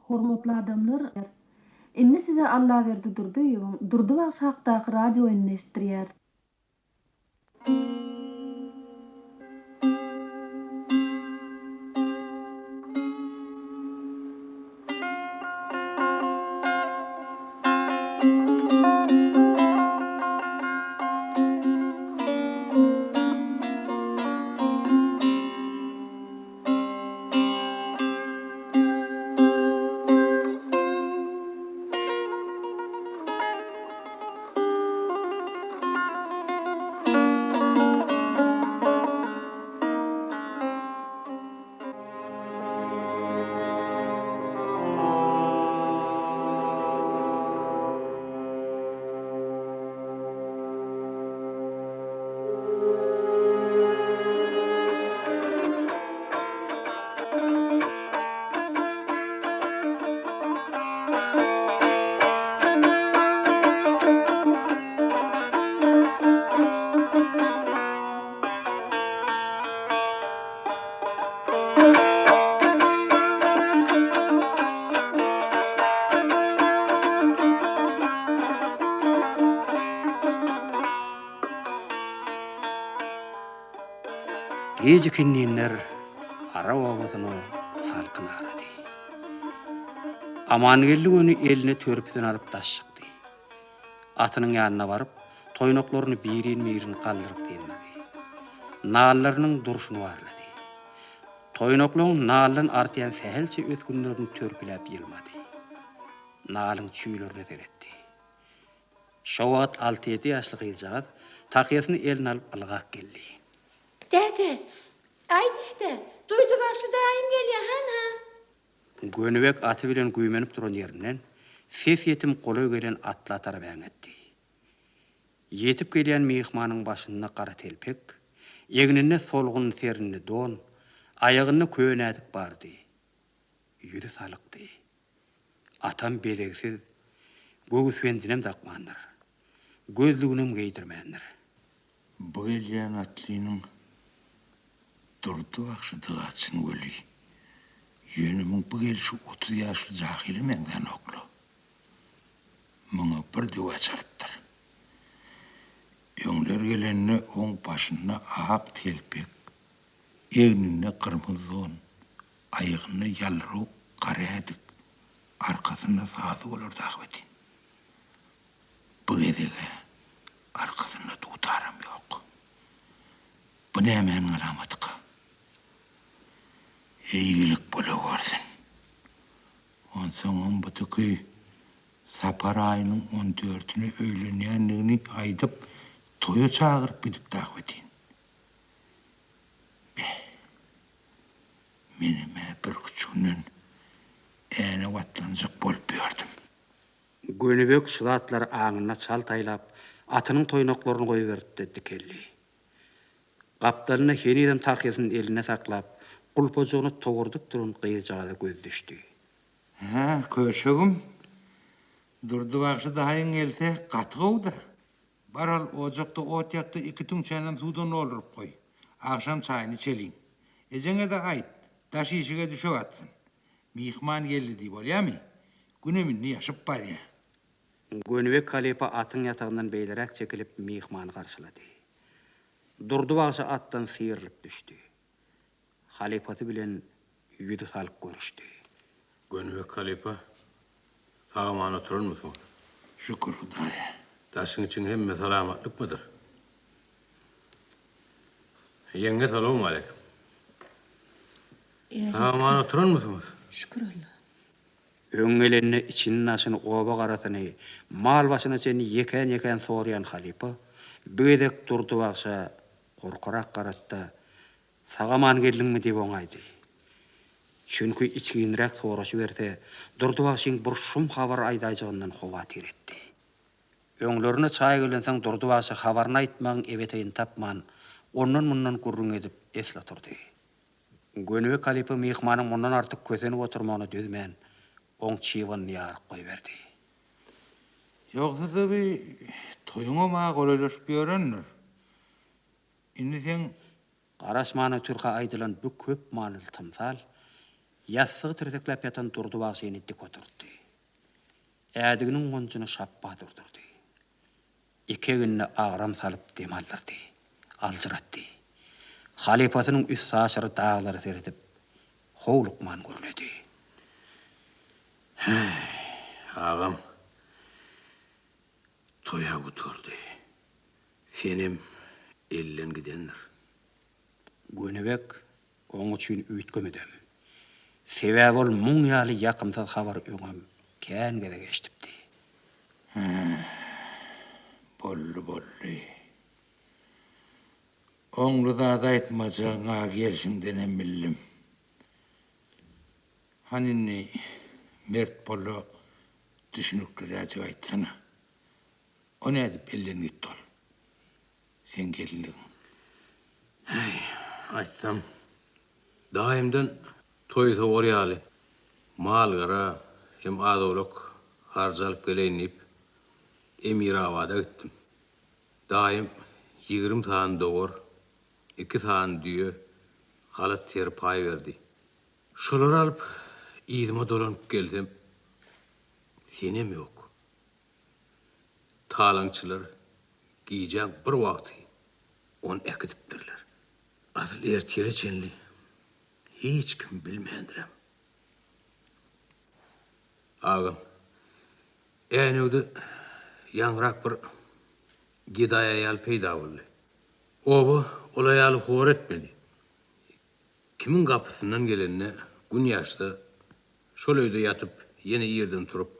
Hormatly adamlar, indi size Allaberdi Durdyýewiň Durdy bagşy hakdaky radio oýnuny eşitdirýäris. Gije kinninler Arap obasyna salkyn arady. Amangeldi göni eline törpüsini alyp daş çykdy. Atynyň ýanyna baryp, toýnaklaryny birin-birin galdyryp synlady. Nallarynyň durşuny barlady. Toýnaklaryň naldan artýan sähelçe ösgünlerini törpüläp ýylmady. Nalyň çüýlerine seretdi. Şo wagt alty-ýedi ýaşly gyzjagaz tahýasyny eline alyp ylgap geldi. Däde! Aý däde! Duýdy bagşy daýym gelýä han-ha! Gönübek aty bilen güýmenip duran ýerinden ses ýetim golaý gelen atla tarap äňetdi. Ýetip gelýän myhmanyň başynda gara telpek, egninde solgun serinli don, aýagynda köne ädik bardy. Ýüzi salykdy. Atam bezegsiz, göwüsbendinem dakmandyr. Gözlüginem geýdirmändir. Bu gelýän atlynyň Durdy bagşydygy-a çyn weli, ýöne muň bu gelşi 30 ýaşly jahyla meňzänok-la. Muňa bir döw-ä çalypdyr. Öňler gelende oň başynda ak telpek, egninde gyrmyzy don, aýagynda ýalryk gara ädik, arkasynda sazy bolardy ahbetin. Bu gezeg-ä arkasynda dutaram ýok. Bu nämäniň alamatyka? Eýgilik bolawersin. Onsoňam bu tüki sapar aýynyň on dördüne öýlenýändigini aýdyp, toýa çagyryp gidipdi ahbetin. Beh, menem-ä birküç günden Änew atlanjak bolup ýördüm. Gönübek şu zatlary aňynda çalt aýlap, atynyň toýnaklaryny goýberdi-de, dikeldi. Gapdalynda henizem tahýasyny elinde saklap, gulpajygyny towurdyp duran gyzjagaza gözi düşdi. Hä, köşegim, Durdy bagşy daýyň gelse, gaty gowy-da. Bar al, ojakda ot ýak-da, iki tüňçänem suwdan dolduryp goý. Agşam çaýyny içeliň. Ejeňe-de aýt, daş işige düşek atsyn. Myhman geldi diý, bolýamy? Günem indi ýaşyp barýa. Gönübek halypa atyň ýatagyndan beýleräk çekilip myhmany garşylady. Durdy bagşy atdan syrylyp düşdi. Halypasy bilen ýüzi salyk görüşdi. Gönübek halypa, sag-aman oturanmysyňyz? Şükür Hudaýa. Daşyň-içiň hemme salamatlykmydyr? Ýeňňe salowmaleýkim. Sag-aman oturanmysyňyz? Şükür Alla. Öň gelende içini-daşyny, oba-garasyny, mal başyna çenli ýekän-ýekän sorýan halypa bu gezek Durdy bagşa gorkarak garady-da, Sag-aman geldiňmi diýip oňaýdy. Çünki içginräk soraşyberse, Durdy bagşyň bir şum habar aýdaýjagyndan howatyr etdi. Öňlerine çaý gelensoň Durdy bagşy habaryny aýtmagyň ebeteýini tapman, ondan-mundan gürrüň edip esli oturdy. Gönübek halypa myhmanyň mundan artyk kösenip oturmagyna dözmän, oň çybynyny ýaryp goýberdi. Ýogsa-da bi toýuňam-a golaýlaşyp ýörendir. Indi seň Garaşman otyrka aýdylan bu köp manyly tymsal. Ýassygy tirsekläp ýatan Durdy bagşyny dik oturtdy. Ädiginiň gonjuna şapba durdurdy. Iki egnine agram salyp dem aldyrdy. Aljyratdy. Halypasynyň üstaşyry daglara seredip, howlukman gürledi. Häý, agam, toý-a gutardy. Senem elden gidendir. Gönübek Oň üçin üýtgemedem. Sebäbi ol muň ýaly ýakymsyz habary öňem kän gezek eşidipdi. Hä, boldy, boldy. Oňly zat aýtmajagyň-a gelşiňdenem bildim. Hany indi mert bol-da, düşünikliräjik aýtsana. O nädip elden gitdi ol? Seň gelinligiň. Häý, aýtsam, daýymdan toý sowar ýaly mal-gara hem az-owlak harç alyp geleýin diýip, Emirabada gitdim. Daýym 20 sany dowar, iki sany düýe, halat-serpaý berdi. Şolary alyp, yzyma dolanyp gelsem, senem ýok. Talaňçylar gijäň bir wagty ony äkidipdirler. Asyl ertire çenli hiç kim bilmändirem. Agam, Änewde ýaňrak bir gedaý aýal peýda boldy. Oba ol aýaly hor etmedi. Kimiň gapysyndan gelende gün ýaşsa, şol öýde ýatyp, ýene irden turup,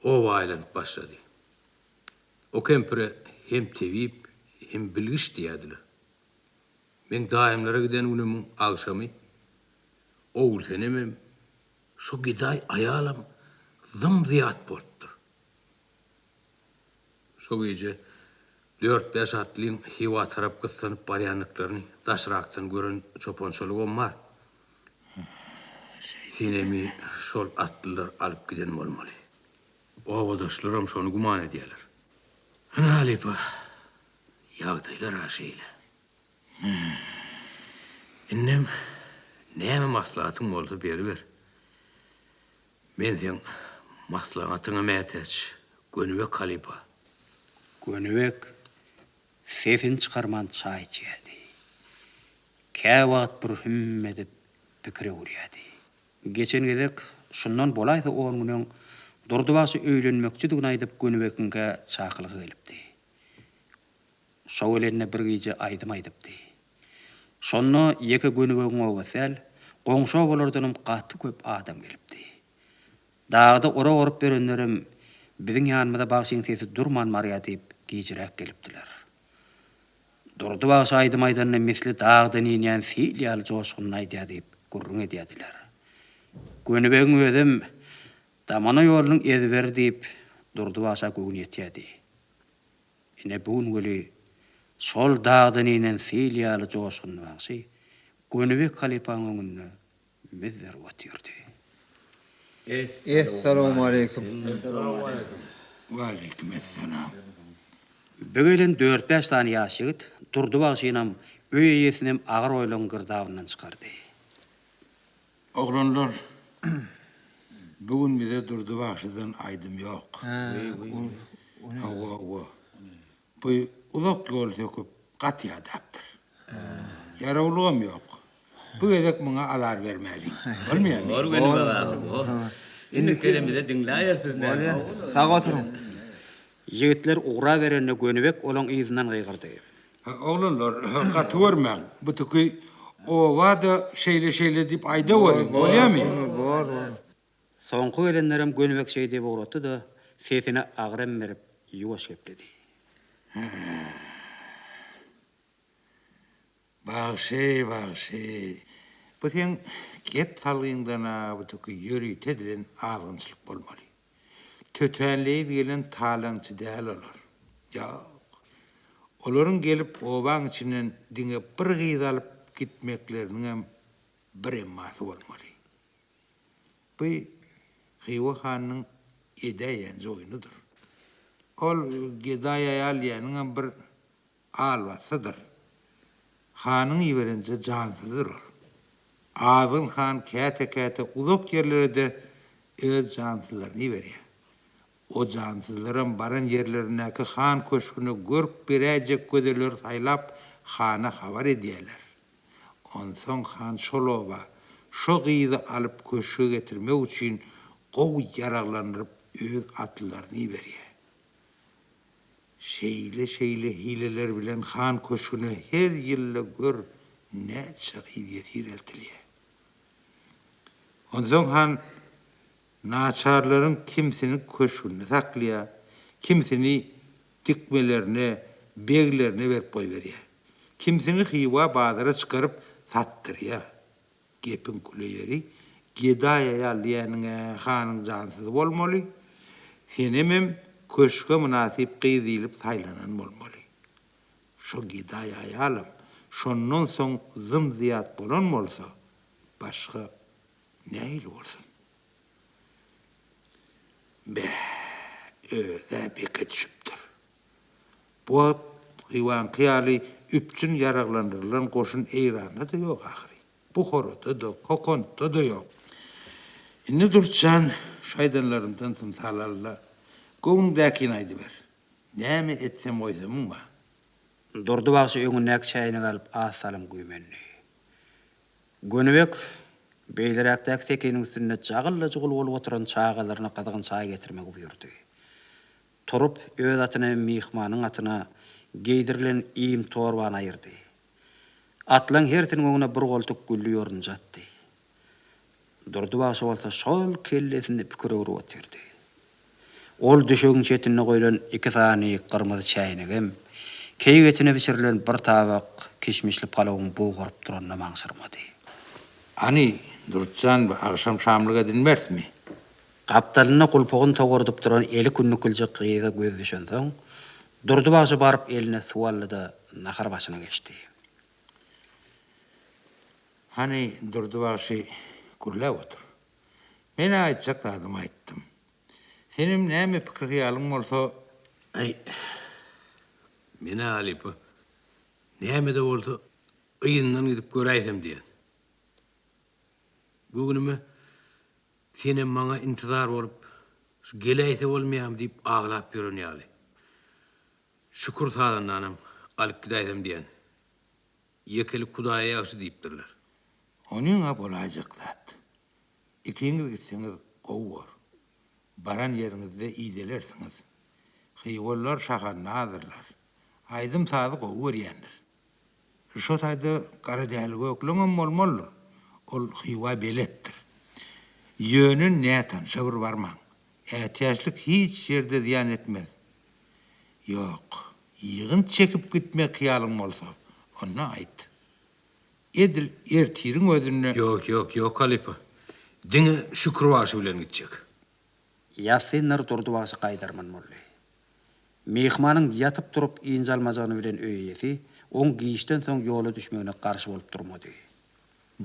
oba aýlanyp başlady. O kempire hem tebip, hem bilgiç diýýärdiler. Meň daýymlara giden günümiň agşamy Ogulsenemem, şo gedaý aýalam zym-zyýat bolupdyr. Şo gije dört-bäş atlyň Hywa tarap gyssanyp barýandyklaryny daşrakdan gören çopan-çolugam bar. Senemi şol atlylar alyp giden bolmaly. Obadaşlaram şony güman edýärler. Ine, halypa, ýagdaýlar-a şeýle. Indem näme maslahatyň bolsa beriber. Men seň maslahatyňa mätäç, Gönübek halypa. Gönübek sesini çykarman çaý içýärdi. Käwagt bir hümm edip pikir öwürýärdi. Geçen gezek, şundan bolaýsa on gün öň, Durdy bagşy öýlenmekçidigini aýdyp Gönübekiňkä çakylyga gelipdi. Şo gelende bir gije aýdym aýdypdy. Şonda ýeke Gönübegiň obasy däl, goňşy obalardanam gaty köp adam gelipdi. Dagda orak orup ýörenlerem biziň ýanymyza bagşyň sesi durman barýar diýip gijiräk gelipdiler. Durdy bagşy aýdym aýdanda misli dagdan inýän sil ýaly joşgunly aýdýar diýip gürrüň edýärdiler. Gönübegiň özem Damana ýolunyň ezberi diýip Durdy bagşa göwni ýetýärdi. Ine bu gün weli şol dagdan inen sil ýaly joşgunly bagşy Gönübek halypaň öňünde müzzerip otyrdy. Essalawmaleýkim. Waleýkim essalam. Bu gelen dört-bäş sany ýaş ýigit Durdy bagşynam, öý eýesinem agyr oýlaryň girdabyndan çykardy. Oglanlar, bu gün bize Durdy bagşydan aýdym ýok. Hawa, hawa. Bu uzak ýol söküp, gaty ýadapdyr. Ýarawlygam ýok. Bu gezek muňa azar bermäliň. Bolmaýarmy? Bor Gönübek aga, bor. Indiki gelenimize diňläýersiz näme. Sag oturyň. Ýigitler ugraberende Gönübek olaň yzyndan gygyrdy. Oglanlar, gaty görmäň. Bu tüki oba-da şeýle-şeýle diýip aýdaweriň, bolýamy? Bor, bor. Soňky gelenlerem Gönübek şeý diýip ugratdy-da, sesine agram berip, ýuwaş gepledi. Bagşy, bagşy, bu seň gep salgyňdan-a bu tüki ýörite edilen azgynçylyk bolmaly. Tötänleýin gelen talaňçy däl olar. Ýok. Olaryň gelip obaň içinden diňe bir gyz alyp gitmekleriniňem bir emmasy bolmaly. Bu Hywa hanynyň edäýenje oýnudyr. Ol gedaý aýal diýeniňem bir albassydyr. Hanyň iberenje jansyzydyr ol. Azgyn han käte-käte uzak ýerlere-de öz jansyzlaryny iberýär. O jansyzlaram baran ýerlerindäki han köşgüne görk beräýjek gözelleri saýlap hana habar edýärler. Onsoň han şol oba şo gyzy alyp köşge getirmek üçin gowy ýaraglandyryp öz atlylaryny iberýär. Şeýle-şeýle hileler bilen han köşgüne her ýylda gör näçe gyz ýesir eltilýär. Onsoň han Naçarlaryň kimsini köşgünde saklaýar, kimsini dikmelerine, beglerine berip goýberýär. Kimsini Hywa bazara çykaryp satdyrýar. Gepiň küle ýeri, gedaý aýal diýýäniň-ä hanyň jansyzy bolmaly, Senemem köşge mynasyp gyz diýlip saýlanan bolmaly. Şo gedaý aýalam şondan soň zym-zyýat bolan bolsa, başga Nähili bolsun? Beh, öz-ä beke düşüpdir. Bu wagt Hywaňky ýaly üpjün ýaraglandyrylan goşun Eýranda-da ýok ahyry. Buharada-da, Kokantda-da ýok. Indi Durt jan, şu aýdanlarymdan tymsal al-da, göwnüňdäkini aýdyber. Näme etsem-goýsamyň bar? Durdy bagşy öňündäki çäýnegi alyp az salym güýmendi. Gönübek beýleräkdäki sekiniň üstünde jagylla-jugul bolup oturan çagalaryna gyzgyn çaý getirmegi buýurdy. Turup, öz atyna hem myhmanyň atyna geýdirilen iým torbany aýyrdy. Atlaň hersiniň öňüne bir goltuk gülli ýorunja atdy. Durdy bagşy bolsa şol kellesinde pikir öwrüp otyrdy. Ol düşegiň çetinde goýlan iki sany gyrmyzy çäýnegem, keýik etine bişirilen bir tabak kişmişli palawyň bugaryp duranynam aňşyrmady. Hany, Durtjan, bu agşam şamlyk edinmerismi? Gapdalynda gulpagyny togardyp duran eli kündükilje gyza gözi düşensoň, Durdy bagşy baryp eline suw aldy-da, nahar başyna geçdi. Hany, Durdy bagşy, gürläp otur. Men-ä aýtjak zadymy aýtdym. Senem näme pikir-hyýalyň bolsa. Aý, men-ä halypa, näme-de bolsa, yzyndan gidip göräýsem diýen. Göwnüme, senem maňa intizar bolup, şu geläýse bolmaýamy diýip aglap ýören ýaly. Şükür sazandanam alyp gidäýsem diýen. Ýekelik Hudaýa ýagşy diýipdirler. Onyň-a bolaýjak zat. Ikiňiz gitseňiz gowy bor. Baran ýeriňizde idelersiňiz. Hywalylar şahandazyrlar. Aýdym-sazy gowy görýändir. Şo taýda Garadäli gökleňem bolmalydyr. Ol Hywa beletdir. Ýöne nätanyşa bir barmaň. Ätiýaçlyk hiç ýerde zyýan etmez. Ýok, ýygyn çekip gitmek hyýalyň bolsa, onda aýt. Edil ertiriň özünde. Ýok, ýok, ýok, halypa. Diňe Şükür bagşy bilen gitjek. Ýassynlar Durdy bagşy gaýdarman boldy. Myhmanyň ýatyp-turup ynjalmajagyny bilen öý eýesi oň giçden soň ýola düşmegine garşy bolup durmady.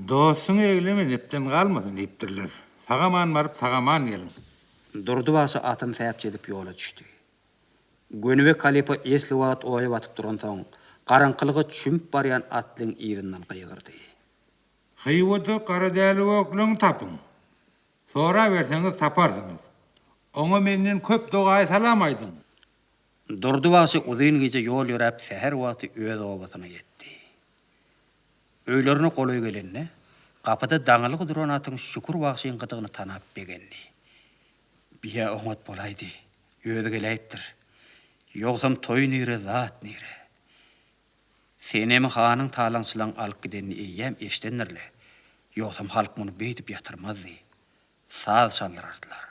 Dostuňy egleme, nepden galmasyn diýipdirler. Sag-aman baryp, sag-aman geliň. Durdy bagşy atyny säpjedip ýola düşdi. Gönübek halypa esli wagt oýa batyp duransoň, garaňkylyga çümüp barýan atlyň yzyndan gygyrdy. Hywada Garadäli gökleňi tapyň. Soraberseňiz taparsyňyz. Oňa menden köp dogaýy salam aýdyň. Durdy bagşy uzyn gije ýol ýöräp säher wagty öz obasyna ýetdi. Öýlerine golaý gelende, gapyda daňylgy duran atyň Şükür bagşyňkydygyny tanap begendi. Biýä oňat bolaýdy, özi geläýipdir. Ýogsam toý nire, zat nire. Senemi hanyň talaňçylaň alyp gidenini eýýäm eşidendir-le. Ýogsam halk muny beýdip ýatyrmazdy. Saz çaldyrardylar.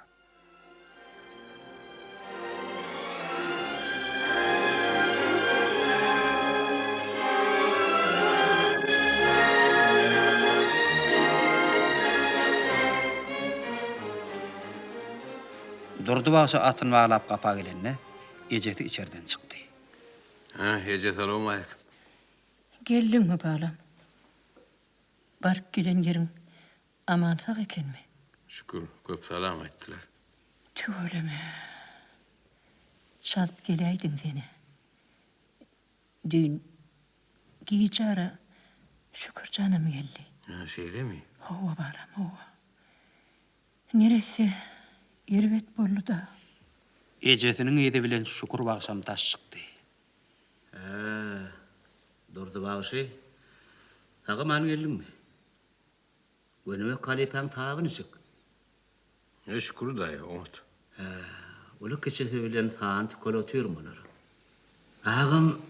Durdy bagşy atyny baglap gapa gelende, ejesi içerden çykdy. Hä, eje salowmaleýkim. Geldiňmi, balam? Baryp gelen ýeriň aman-sag ekenmi? Şükür, köp salam aýtdylar. Tüweleme. Çalt geläýdiň sen-ä. Düýn gijara Şükür janam geldi. Hä, şeýlemi? Hawa, balam, hawa. Neresse erbet boldy-da. Ejesiniň yzy bilen Şükür bagşam daş çykdy. Hä, Durdy bagşy, sag-aman geldiňmi? Gönübek halypaň taby niçik? E, şükür daýy, oňat. Hä, uly-kiçisi bilen sany tükel otyrmy olar? Agam,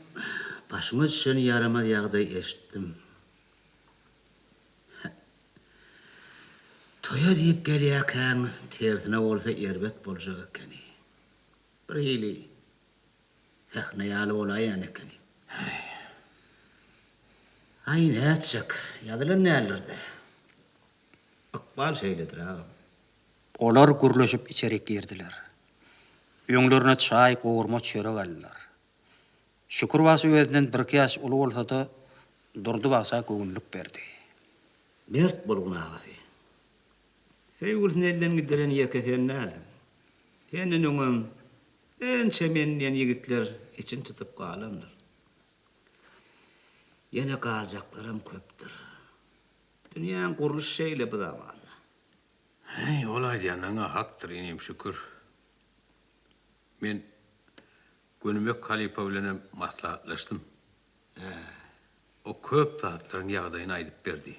başyňa düşen ýaramaz ýagdaý eşitdim. Hä, toýa diýip gelýäkäň, tersine bolsa erbet boljak ekeni. Birhili sähne ýaly bolaýan ekeni. Häý. Aý, nätjek, ýazylan däldir-dä. Ykbal şeýledir, agam. Olar gürleşip içerik girdiler. Öňlerine çaý, gowurma, çörek aldylar. Şükür bagşy özünden birki ýaş uly bolsa-da, Durdy bagşa göwünlik berdi. Mert bolgun agasy. Söýgülisini elden gideren ýeke sen dälsiň. Senden öňem ençe men diýen ýigitler içini tutup galandyr. Ýene galjaklaram köpdür. Dünýäň gurluşy şeýle bu zamanda. Häý, ol aýdýanlaryň-a hakdyr, inim, şükür. Men Gönübek halypa bilenem maslahatlaşdym. Hä, o köp zatlaryň ýagdaýyny aýdyp berdi.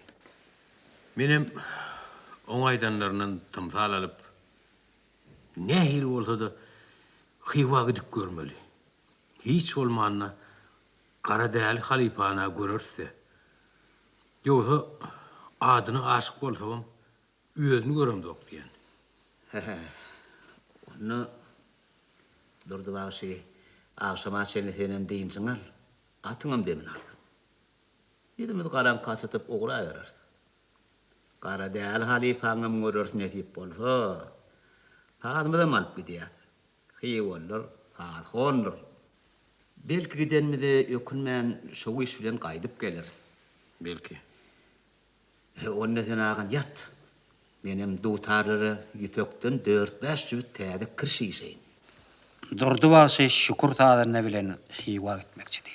Menem oň aýdanlaryndan tymsal alyp, nähili bolsa-da Hywa gidip görmeli. Hiç bolmanda Garadäli halypany-a göreris-de. Ýogsa adyna aşyk bolsagam, özüni göremzok diýen. Hä-hä. Onda Durdy bagşy, agşama çenli senem dynjyňy al, atyňam demini alsyn. Ýüzümizi garaňka tutup ugrabereris. Garadäli halypaňam göreris nesip bolsa. Sazymyzam alyp gidýäs. Hyýallar sazhondyr. Belki gidenimize ökünmän şow iş bilen gaýdyp geleris. Belki. He, onda sen agam ýat. Menem dutarlara ýüpekden dört-bäş jübüt täze kir şişeýin. Durdy bagşy Şükür sazanda bilen Hywa gitmekçidi.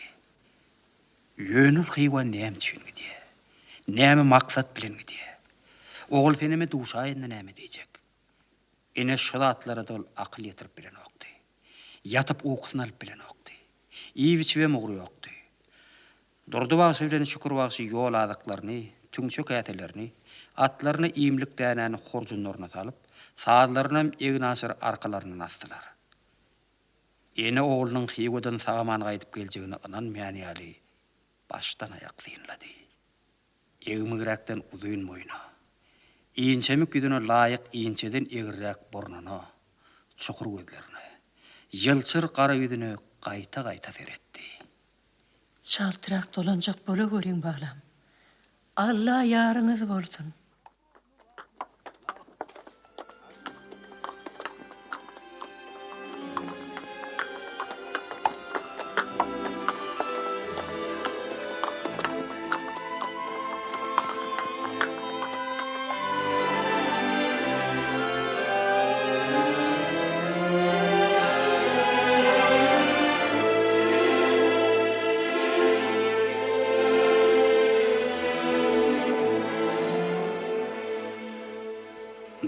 Ýöne ol Hywa näme üçin gidýär? Näme maksat bilen gidýär? Ogulseneme duşaýanda näme diýjek? Ine şu zatlara-da ol akyl ýetirip bilenokdy. Ýatyp ukusyny alyp bilenokdy. Iýip-içibem ugry ýokdy. Durdy bagşy bilen Şükür bagşy ýol azyklaryny, tüňçe käselerini, atlaryna iýmlik dänäni horjunlaryna salyp, sazlarynam eginaşyr arkalaryndan asdylar. Ene oglunyň Hywadan sag-aman gaýdyp geljegine ynanmaýan ýaly başdan-aýak synlady. Egmigräkden uzyn boýuna, inçemik ýüzüne laýyk inçeden egriräk burnuna, çukur gözlerine, ýylçyr gara ýüzüne gaýta-gaýta seretdi. Çaltrak dolanjak bolaweriň, balam. Alla ýaryňyz bolsun!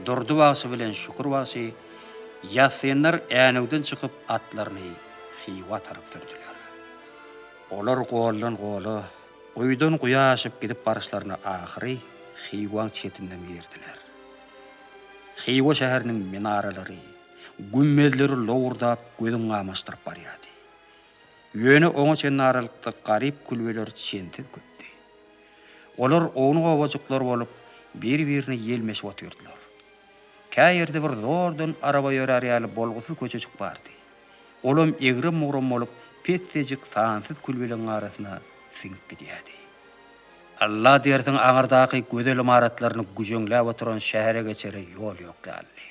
Durdy bagşy bilen Şükür bagşy ýassynlar Änewden çykyp atlaryny Hywa tarap sürdüler. Olar goldan gola, guýudan guýa aşyp gidip baryşlaryna ahyry Hywaň çetinden girdiler. Hywa şäheriniň minaralary, gümmezleri lowurdap gözüňi gamaşdyryp barýardy. Ýöne oňa çenli aralykda garyp külbeler çensiz köpdi. Olar ownuk obajyklar bolup, bir-birine ýelmeşip otyrdylar. Kä ýerde bir zordan araba ýörär ýaly bolgusyz köçejik bardy. Olam egrem-bugram bolup, pessejik sansyz külbeleň arasyna siňip gidýärdi. Alla diýersiň aňyrdaky gözel ymaratlaryny güjeňläp oturan şähere geçere ýol ýok ýalydy.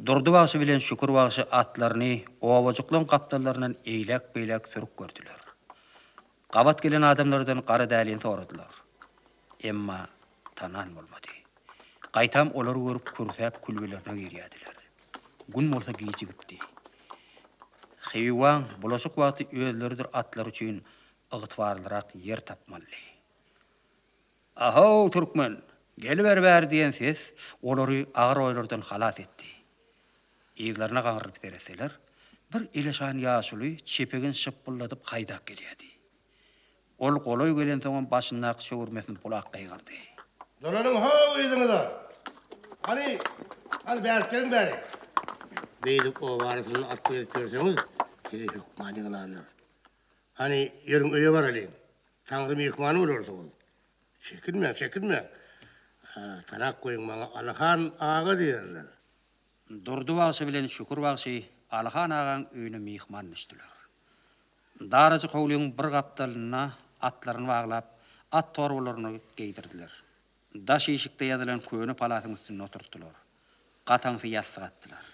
Durdy bagşy bilen Şükür bagşy atlaryny obajyklaň gapdallaryndan eýläk-beýläk sürüp gördüler. Gabat gelen adamlardan Garadälini soradylar. Emma tanan bolmady. Gaýtam olary görüp kürsäp külbelerine girýärdiler. Gün bolsa gijigipdi. Hywaň bulaşyk wagty özleridir atlary üçin ygtybarlyrak ýer tapmalydy. Ahow, türkmen! Geliber bäri diýen ses olary agyr oýlardan halas etdi. Yzlaryna gaňrylyp seretseler, bir eleşan ýaşuly çepegini şypbyldadyp haýdap gelýärdi. Ol golaý gelensoňam başyndaky çöwürmesini bulap gygyrdy. Dolanyň how yzyňyza! Hany, hany bärik geliň bärik! Beýdip oba arasynda at gezip ýörseňiz, sizi hökman ýygnarlar. Hany, ýörüň öýe baralyň. Taňry myhmany bolarsyňyz. Çekinmäň, çekinmäň. Tanap goýuň, maňa Alyhan aga diýerler. Durdy bagşy bilen Şükür bagşy Alyhan agaň öýüne myhman düşdüler. Darajyk howlyň bir gapdalynda atlaryny baglap, at torbalaryny geýdirdiler. Daş işikde ýazylan köne palasyň üstünde oturtdylar. Gataňsy ýassyk atdylar.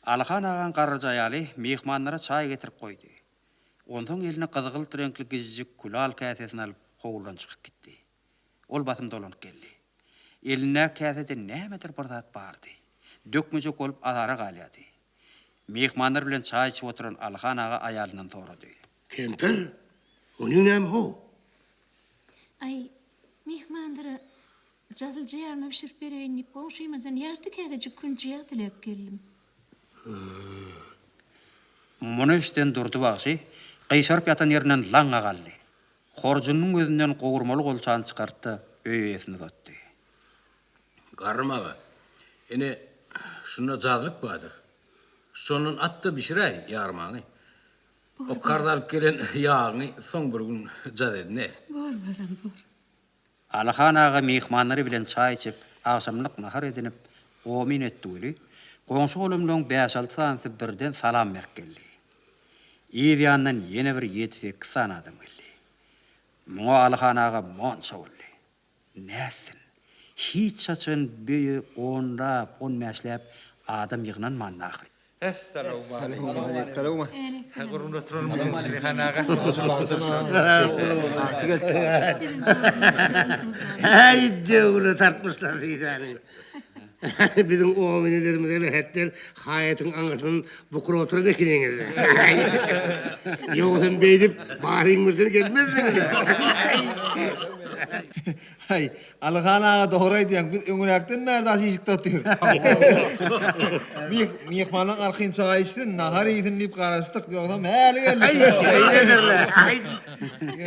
Alyhan agaň garryja aýaly myhmanlara çaý getirip goýdy. Onsoň eline gyzgylt reňkli gijijik külal käsesini alyp, howludan çykyp gitdi. Ol basym dolanyp geldi. Elindäki käsede nämedir bir zat bardy. Dökmejek bolup azara galýardy. Myhmanlar bilen çaý içip oturan Alyhan aga aýalyndan sorady. Kempir, onyň näme how? Aý, myhmanlara jazylja ýarma bişirip bereýin diýip, goňşymyzdan ýarty käsejik künji ýag diläp geldim. Muny eşiden Durdy bagşy gyşaryp ýatan ýerinden laňňa galdy. Horjunynyň gözünden gowurmaly golçany çykartdy-da, öý eýesine uzatdy. Garrym aga, ine, şunda jazlyk bardyr. Şondan at-da bişiräý ýarmaňy. O karz alyp gelen ýagyňy soň bir gün jaz edin-e. Bor, balam, bor. Alyhan aga myhmanlary bilen çaý içip, agşamlyk nahar edinip, omyn etdi weli, goňşy-golamlaryň bäş-alty sanysy birden salam berip geldi. Yz ýanyndan ýene bir ýedi-sekiz sany adam geldi. Muňa Alyhan aga monça boldy. Nätsin? Hiç haçan beýe onlap, on bäşläp adam ýygnanmandy ahyry. Häý, döwle tartmyşlar diýsäni. Biziň omyn ederimize lähetden haýatyň aňyrsyn bukuryp oturan ekeniňiz. Ýogsam beýdip baryň birden gelmezdiňiz. Haý, Alyhan aga dogry aýdýaň, biz öňräkden bäri daş işikde otyrys. Myh, myhmanlaň arkaýyn çaý içsin, nahar iýsin diýip garaşdyk, ýogsam häli geldik. Aý, şeýledir-le, aý,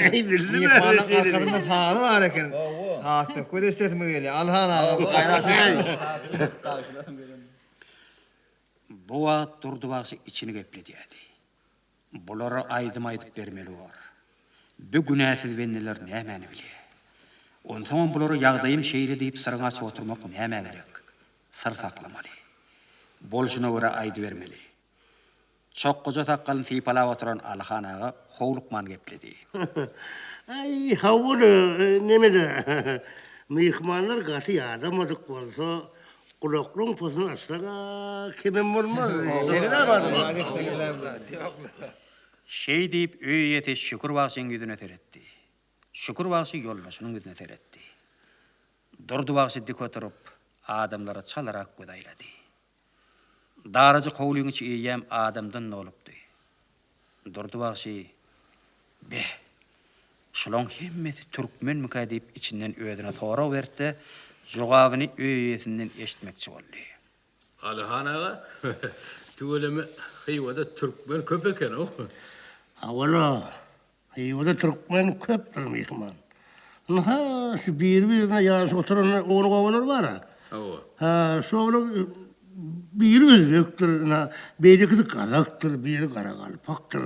aý, bildim-ä. Myhmanlaň arkasynda sazy bar eken. Saz söhbet eşidesimiz gelýär. Alyhan aga, gaýrat et. Bu wagt Durdy bagşy içini gepledýärdi. Bulara aýdym aýdyp bermeli bor. Bü günäsiz bendeler nämäni bilýä. Onsoňam bulara ýagdaýym şeýle diýip syryňy açyp oturmak nämä gerek. Syr saklamaly. Bolşuna görä aýdybermeli. Çokgaja sakgalyny sypalap oturan Alyhan aga howlukman gepledi. Aý, hawa-da, neme-de, myhmanlar gaty ýadamadyk bolsa, Gulaklaň posuny açsak-a kemem bolmaz. Şeý diýip, öý eýesi Şükür bagşyň ýüzüne seretdi. Şükür bagşy ýoldaşynyň ýüzüne seretdi. Durdy bagşy dik oturyp, adamlara çalarak göz aýlady. Darajyk howlyň içi eýýäm adamdan dolupdy. Durdy bagşy, Beh, şulaň hemmesi türkmenmikä diýip içinden özüne sorag berdi-de, jogabyny öý eýesinden eşitmekçi boldy. Alyhan aga, tüweleme Hywada türkmen köp eken-ow. Hawa-la, Hywada türkmen köpdür myhman. Ynha, şu biri-birine ýanaşyk oturan ownuk obalar bar-a. Hawa. Ha, şolaň biri özbekdir, ynha, beýlekisi gazakdyr, biri garagalpakdyr.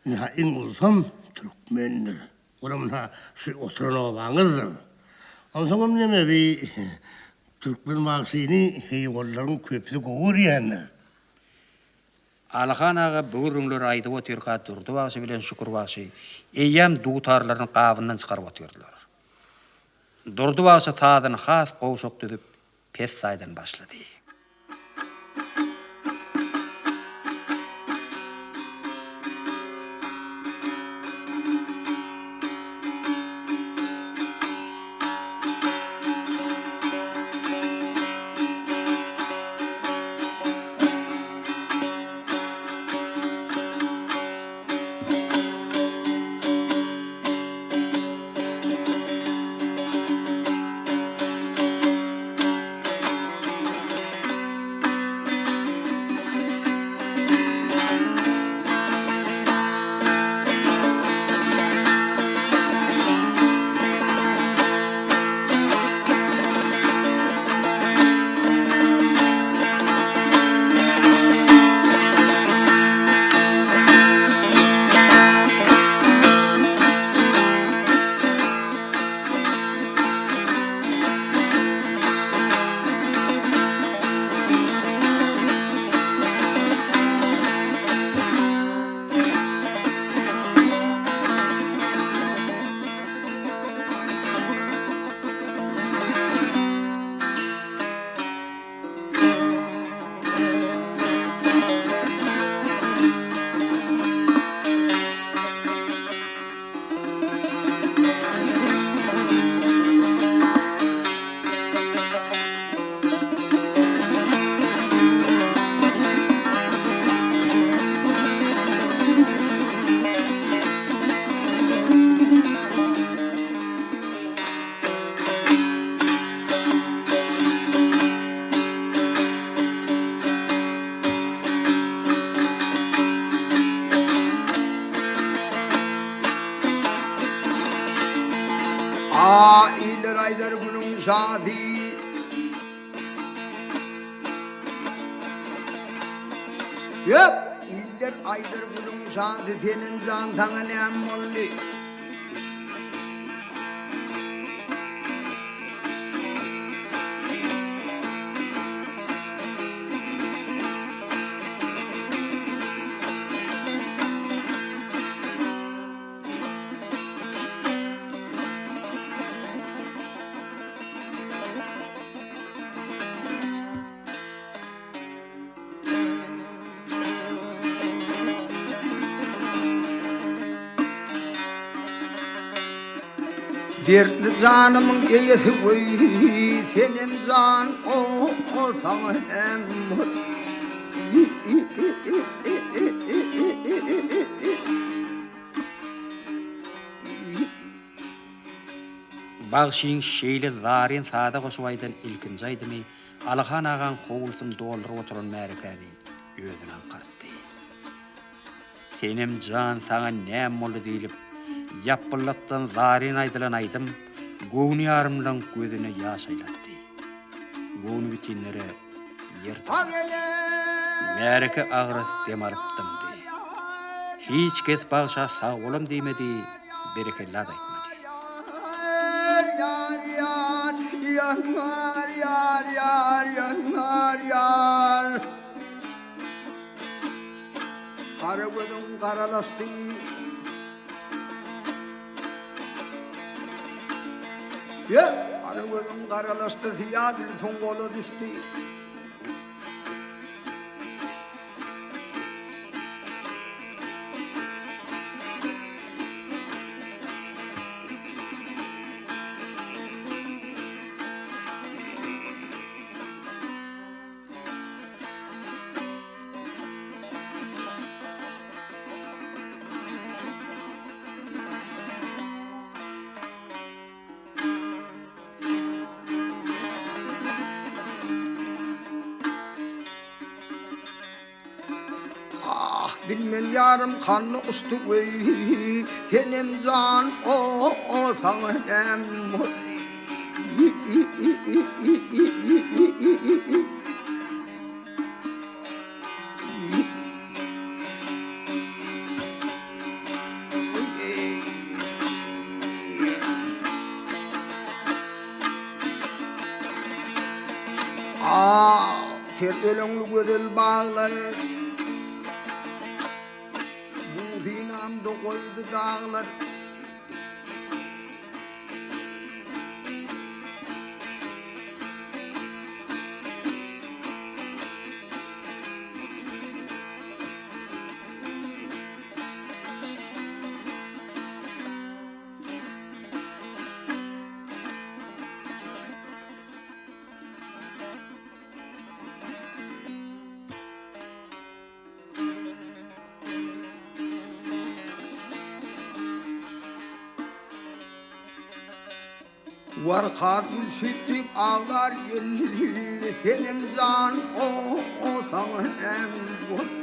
Ynha, iň ulusam türkmendir. Olam ynha, şu oturan obaňyzdyr. Onsoňam neme, bi türkmen bagşyny hywalylaryň köpüsi gowy görýändir. Alyhan aga bu gürrüňleri aýdyp otyrka Durdy bagşy bilen Şükür bagşy eýýäm dutarlaryny gabyndan çykaryp otyrdylar. Durdy bagşy sazyny has gowşak düzüp, pessaýdan başlady. şasy. Ýok, iller aýdar gülüň şasy senem jan saňa näm boldy? Dertli janymyň eýesi weý, senem jan o saňa hem. Bagşyň şeýle zaryn saza goşup aýdan ilkinji aýdymy Alyhan agaň howlusyny dolduryp oturan märekäni özüne aňkartdy. Senem jan saňa näme boldy diýlip, ýapbyllykdan zaryn aýdylan aýdym göwni ýarymlaň gözüne ýaş aýlatdy. Göwni bitinlere ýer tapdy. Märeke agras dem alyp dymdy. Hiç kes bagşa sag bolam diýmedi, berekella-da aýtmady. Gara gözüň garalaşdy. Ýe, gara gözüň garalaşdy, syýa zülpüň gola düşdi. Ah, bilmen ýarym kanly uçdy weý, Senem jan o saňa näm boldy. Ah, ter öleňli gözel baglar, Bu synamda goýdy daglar. Warka gülşi diýip aglar ýel, Senem jan o saňa näm boldy.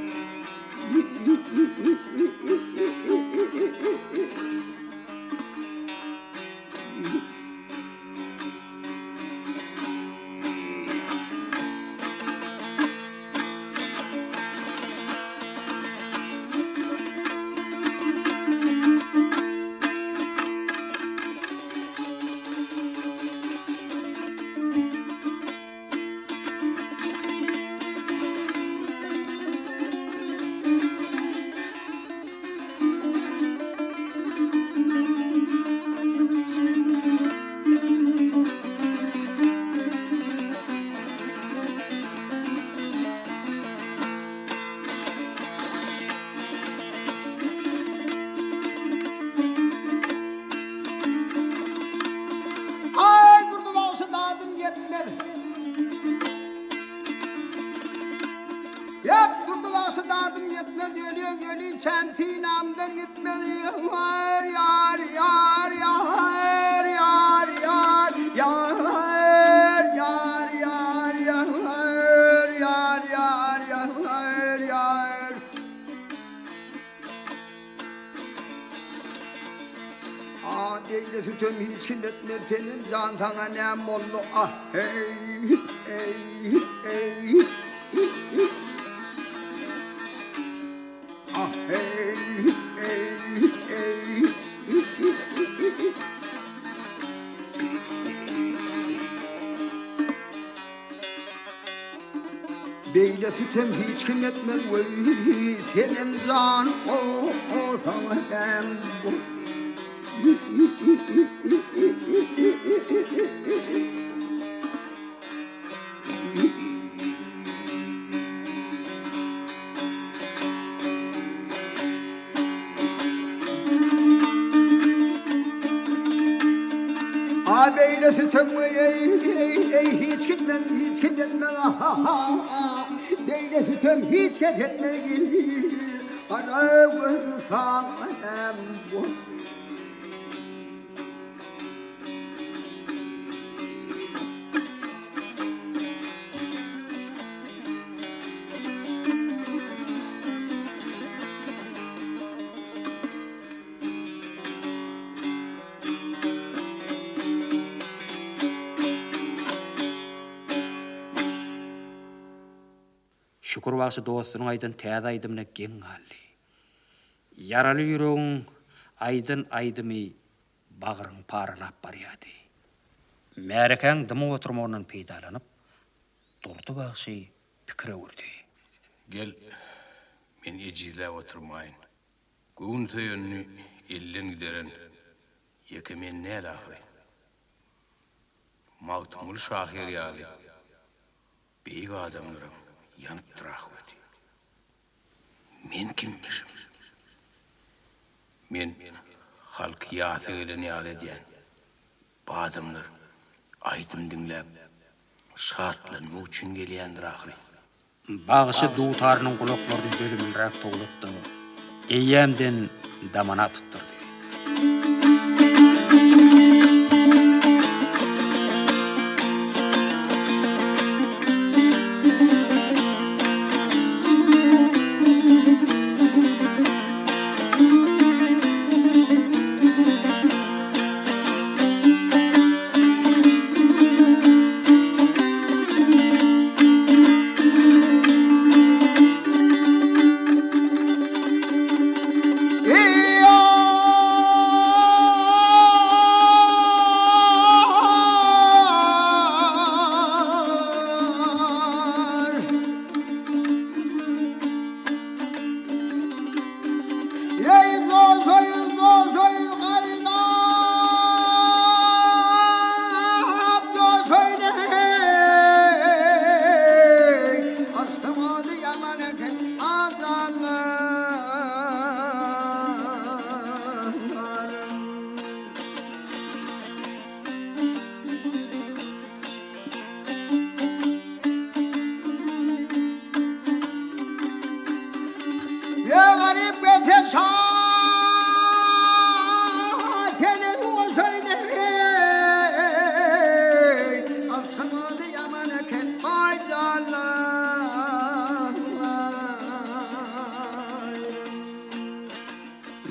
Aý Durdy bagşy dadym ýetmez. Ýok Durdy bagşy dadym ýetmez ölýän ölinçäm synamdan gitmez ýar ýar ýar ýar ýar ýar ýar ýar ýar ýar ýar ýar ýar ýar A deýler. Beýle sütem hiç kim etmez Senem jan saňa näm boldy ah heý eý eý Ah heý eý eý Beýle sütem hiç kim etmez weý Senem jan o saňa näm boldy. A beýle sütem eý eý eý hiç kimden hiç kim etmez ha beýle sütem hiç kes etmegil gara göz saňa hem boldy. Şükür bagşy dostunyň aýdan täze aýdymyna geň galdy. Ýaraly ýüregiň aýdan aýdymy bagryňy paralap barýardy. Märekäň dymyp oturmagyndan peýdalanyp, Durdy bagşy pikir öwürdi. Gel, men ejizläp oturmaýyn. Göwün söýenini elden gideren ýeke men däl ahyry. Magtymguly şahyr ýaly beýik adamlaram ýanypdyr ahweti. Men kimmişim? Men halky ýasa gelen ýaly edýän. Bu adamlar aýdym diňläp, şatlanmak üçin gelýändir ahyry. Bagşy dutarynyň gulaklaryny dözümliräk towlatdy, eýýämden damana tutdurdy.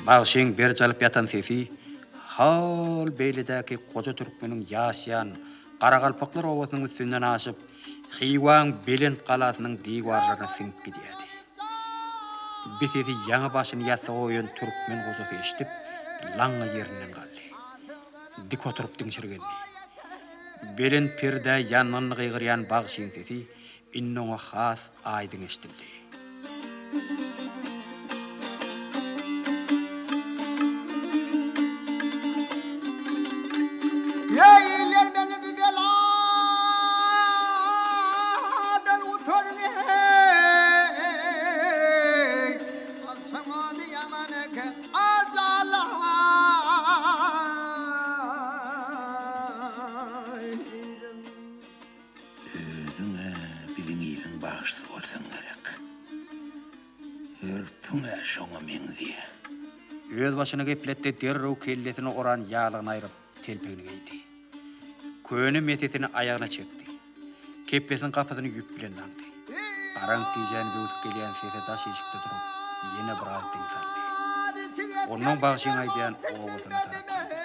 Bagşyň berç alyp ýatan sesi hol beýledäki goja türkmeniň ýaşaýan Garagalpaklar obasynyň üstünden aşyp, Hywaň belent galasynyň diwarlaryna siňip gidýärdi. Bi sesi ýaňy başyny ýassyga goýan türkmen gojasy eşidip, laňňa ýerinden galdy. Dik oturyp diňşirgendi. Belent perdä ýangynly gygyrýan bagşyň sesi indi oňa has aýdyň eşidildi. Ýeýler meni bu beladan gutaryň eý. Agşam ady ýaman eken ajalaý. Özüň-ä biziň iliň bagşysy bolsaň gerek. Hörpüň-ä şoňa meňzeýä. Özbaşyna gepletdi, derrew kellesine oran ýaglygyny aýryp, telpegini geýdi. Köne mesesini aýagyna çekdi. Kepbesiniň gapysyny ýüp bilen daňdy. Garaňky gijäni böwsüp gelýän sese daş işikde durup, ýene biraz diň saldy. Onnoň bagşyň aýdýan obasyna tarap ýöndedi.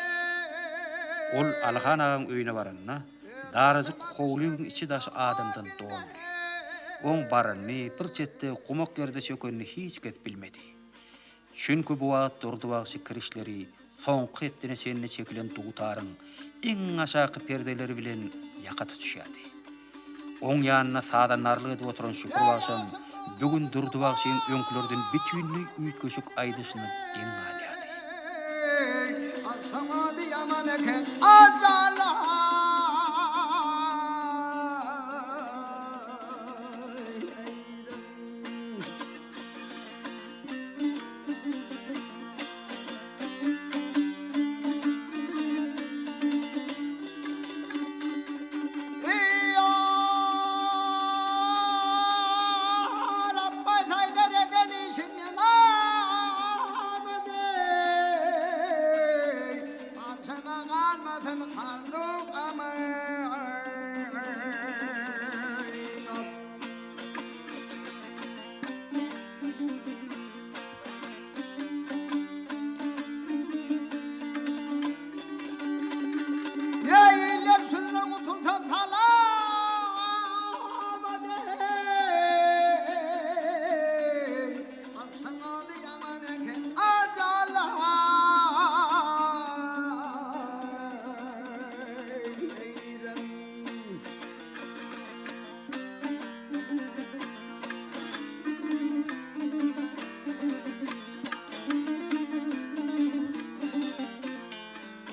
Ol Alyhan agaň öýüne baranda, darajyk howlyň içi-daşy adamdan doldy. Oň baranyny, bir çetde gumak ýerde çökenini hiç kes bilmedi. Çünki bu wagt Durdy bagşy kirişleri soňky hetdine çenli çekilen dutaryň iň aşaky perdeleri bilen ýaka tutuşýardy. Oň ýanynda sazandarlyk edip oturan Şükür bagşam bu gün Durdy bagşyň öňkülerden bütinleý üýtgeşik aýdyşyna geň galýardy. Agşam ady ýaman eken ajala. Iller şundan gutulsa salamat eý. Agşam ady ýaman eken ajala.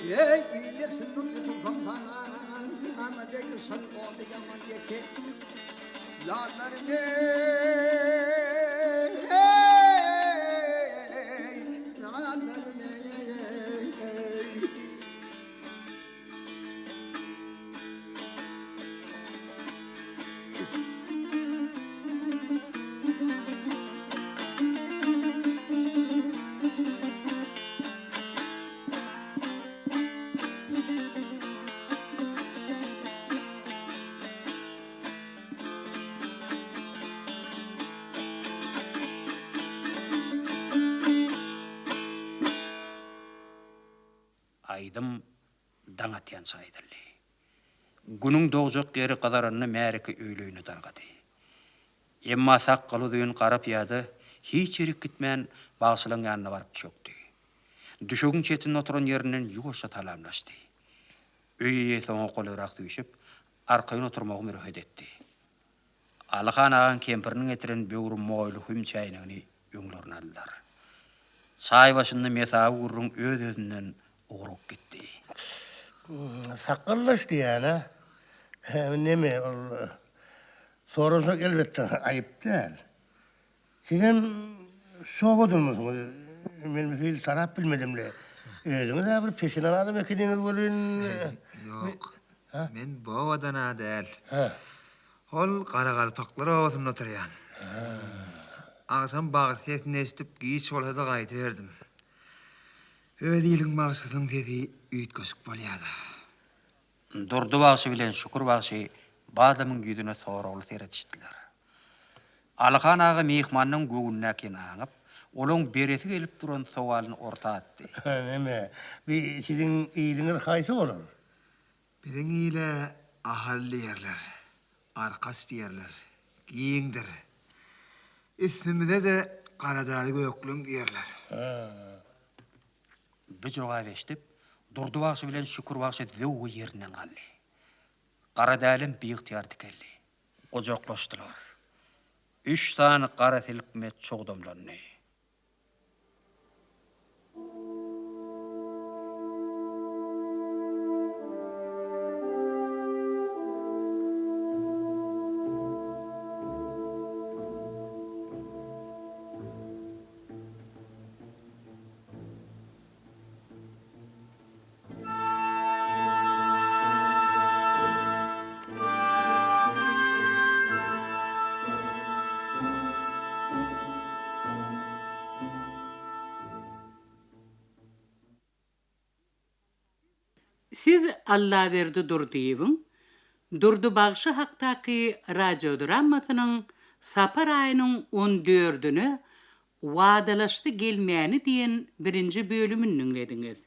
Eý, iller şundan gutulsam salamat eý, şol ody ýaman eken. Ýarlarym eý, ýarlarym eý. Aýdym daň atýança aýdyldy. Günüň dogjak ýeri gyzaranda märeke öýli-öýüne dargady. Emma sakgaly uzyn gara pyýada hiç ýerik gitmän, bagşylaň ýanyna baryp çökdi. Düşegiň çetinde oturan ýerinden ýuwaşja salamlaşdy. Öý eýesi oňa golaýrak süýşüp, arkaýyn oturmagy mürehet etdi. Alyhan agaň kempiriniň getiren böwri moýly hüm çäýnegini öňlerine aldylar. Çaý başynda mesawy gürrüň öz-özünden ugrugyp gitdi. Sakgallaş diýýän-ä. Neme, ol soraşmak elbetde aýyp däl. Sizem şowadyrmysyňyz? Men bu hili tanap bilmedim-le. Özüňiz-ä bir peşinan adam ekeniňiz welin. Ýok. Men bu obadan-a däl. Hol garagalpaklar obasynda oturýan. Agşam bagşy sesini eşidip, giç bolsa-da gaýdyberdim. Öz iliň bagşysynyň sesi üýtgeşik bolýa-da. Durdy bagşy bilen Şükür bagşy badamyň ýüzüne soragly seredişdiler. Alyhan aga myhmanyň göwnündäkini aňyp, olaň beresi gelip duran sowalyny orta atdy. Neme, bi siziň iliňiz haýsy bolar? Biziň ile Ahal diýerler, Arkaç diýerler. Giňdir. Üstümize-de Garadäli gökleň diýerler. Bu jogaby eşidip, Durdy bagşy bilen Şükür bagşy zöwwe ýerinden galdy. Garadälem biygtyýar dikeldi. Gujaklaşdylar. Üç sany gara silkme çugdamlandy. Siz Allaberdi Durdyýewiň Durdy bagşy hakdaky radiodramasynyň sapar aýynyň on dördüne Wadalaşdy gelmäni diýen birinji bölümini diňlediňiz.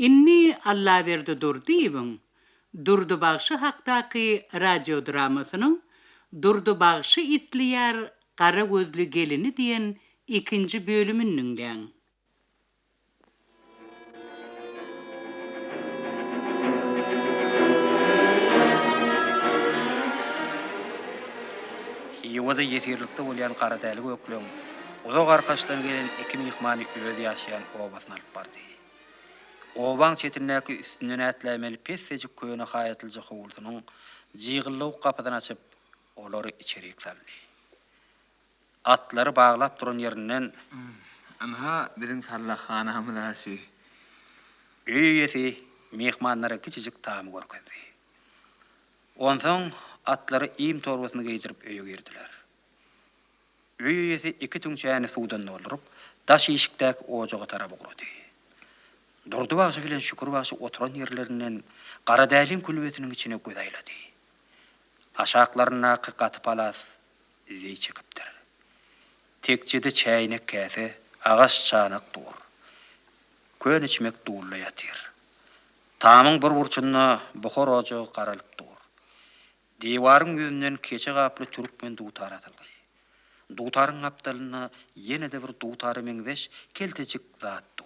Indi Allaberdi Durdyýewiň Durdy bagşy hakdaky radiodramasynyň Durdy bagşy isleýär gara gözli gelini diýen ikinji bölümini diňläň. Hywada ýesirlikde bolýan Garadäli gökleň uzak arkaçdan gelen iki myhmany öz ýaşaýan obasyna alyp bardy. Obaň çetindäki üstünden ätläýmeli pessejik köne haýatlyja howlusynyň jygyllawuk gapysyny açyp, olary içerik saldy. Atlary baglap duran ýerinden. Ynha, biziň sallahhanamyz-a şü. Öý eýesi myhmanlara kiçijik tamy görkezdi. Onsoň atlara iým torbasyny geýdirip öýe girdiler. Öý eýesi iki tüňçäni suwdan dolduryp, daş işikdäki ojaga tarap ugrady. Durdy bagşy bilen Şükür bagşy oturan ýerlerinden Garadäliň külbesiniň içine göz aýlady. Aşaklaryndaky gaty palas zeý çekipdir. Tekjede çäýnek-käse, agaç çanak dur. Köne çimek dulda ýatyr. Tamyň bir burçunda buhar ojagy garalyp dur. Diwaryň ýüzünden keçe gaply türkmen dutary asylgy. Dutaryň gapdalynda ýene-de bir dutara meňzeş keltejik zat dur.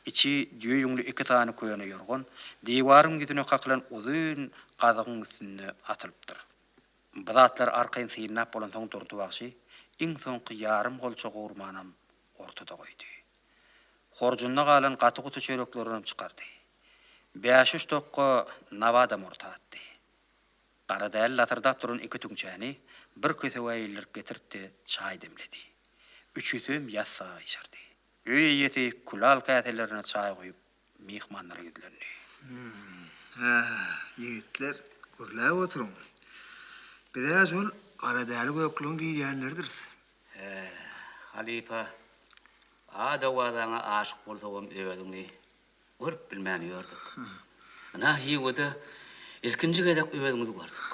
Içi düýe ýüňli iki sany köne ýorgan diwaryň ýüzüne kakylan uzyn gazygyň üstünde atylypdyr. Bu zatlary arkaýyn synlap bolansoň Durdy bagşy iň soňky ýarym golça gowurmanam ortada goýdy. Horjunda galan gaty-guty çöreklerinem çykardy. Bäş-üç tokga nabadam orta atdy. Garadäli lasyrdap duran iki tüňçäni bir kösewä ildirip getirtdi, çaý demledi. Üçüsem ýassyga gyşardy. Öý eýesi külal käselerine çaý guýup, myhmanlara ýüzlendi. Hä, ýigitler, gürläp oturyň. Biz-ä şol Garadäli gökleň diýilýänleridiris. Hä, halypa, ada-wadaňa aşyk bolsagam özüňi görüp bilmän ýördük. Ynha, Hiwada ilkinji gezek özüňizi gördük.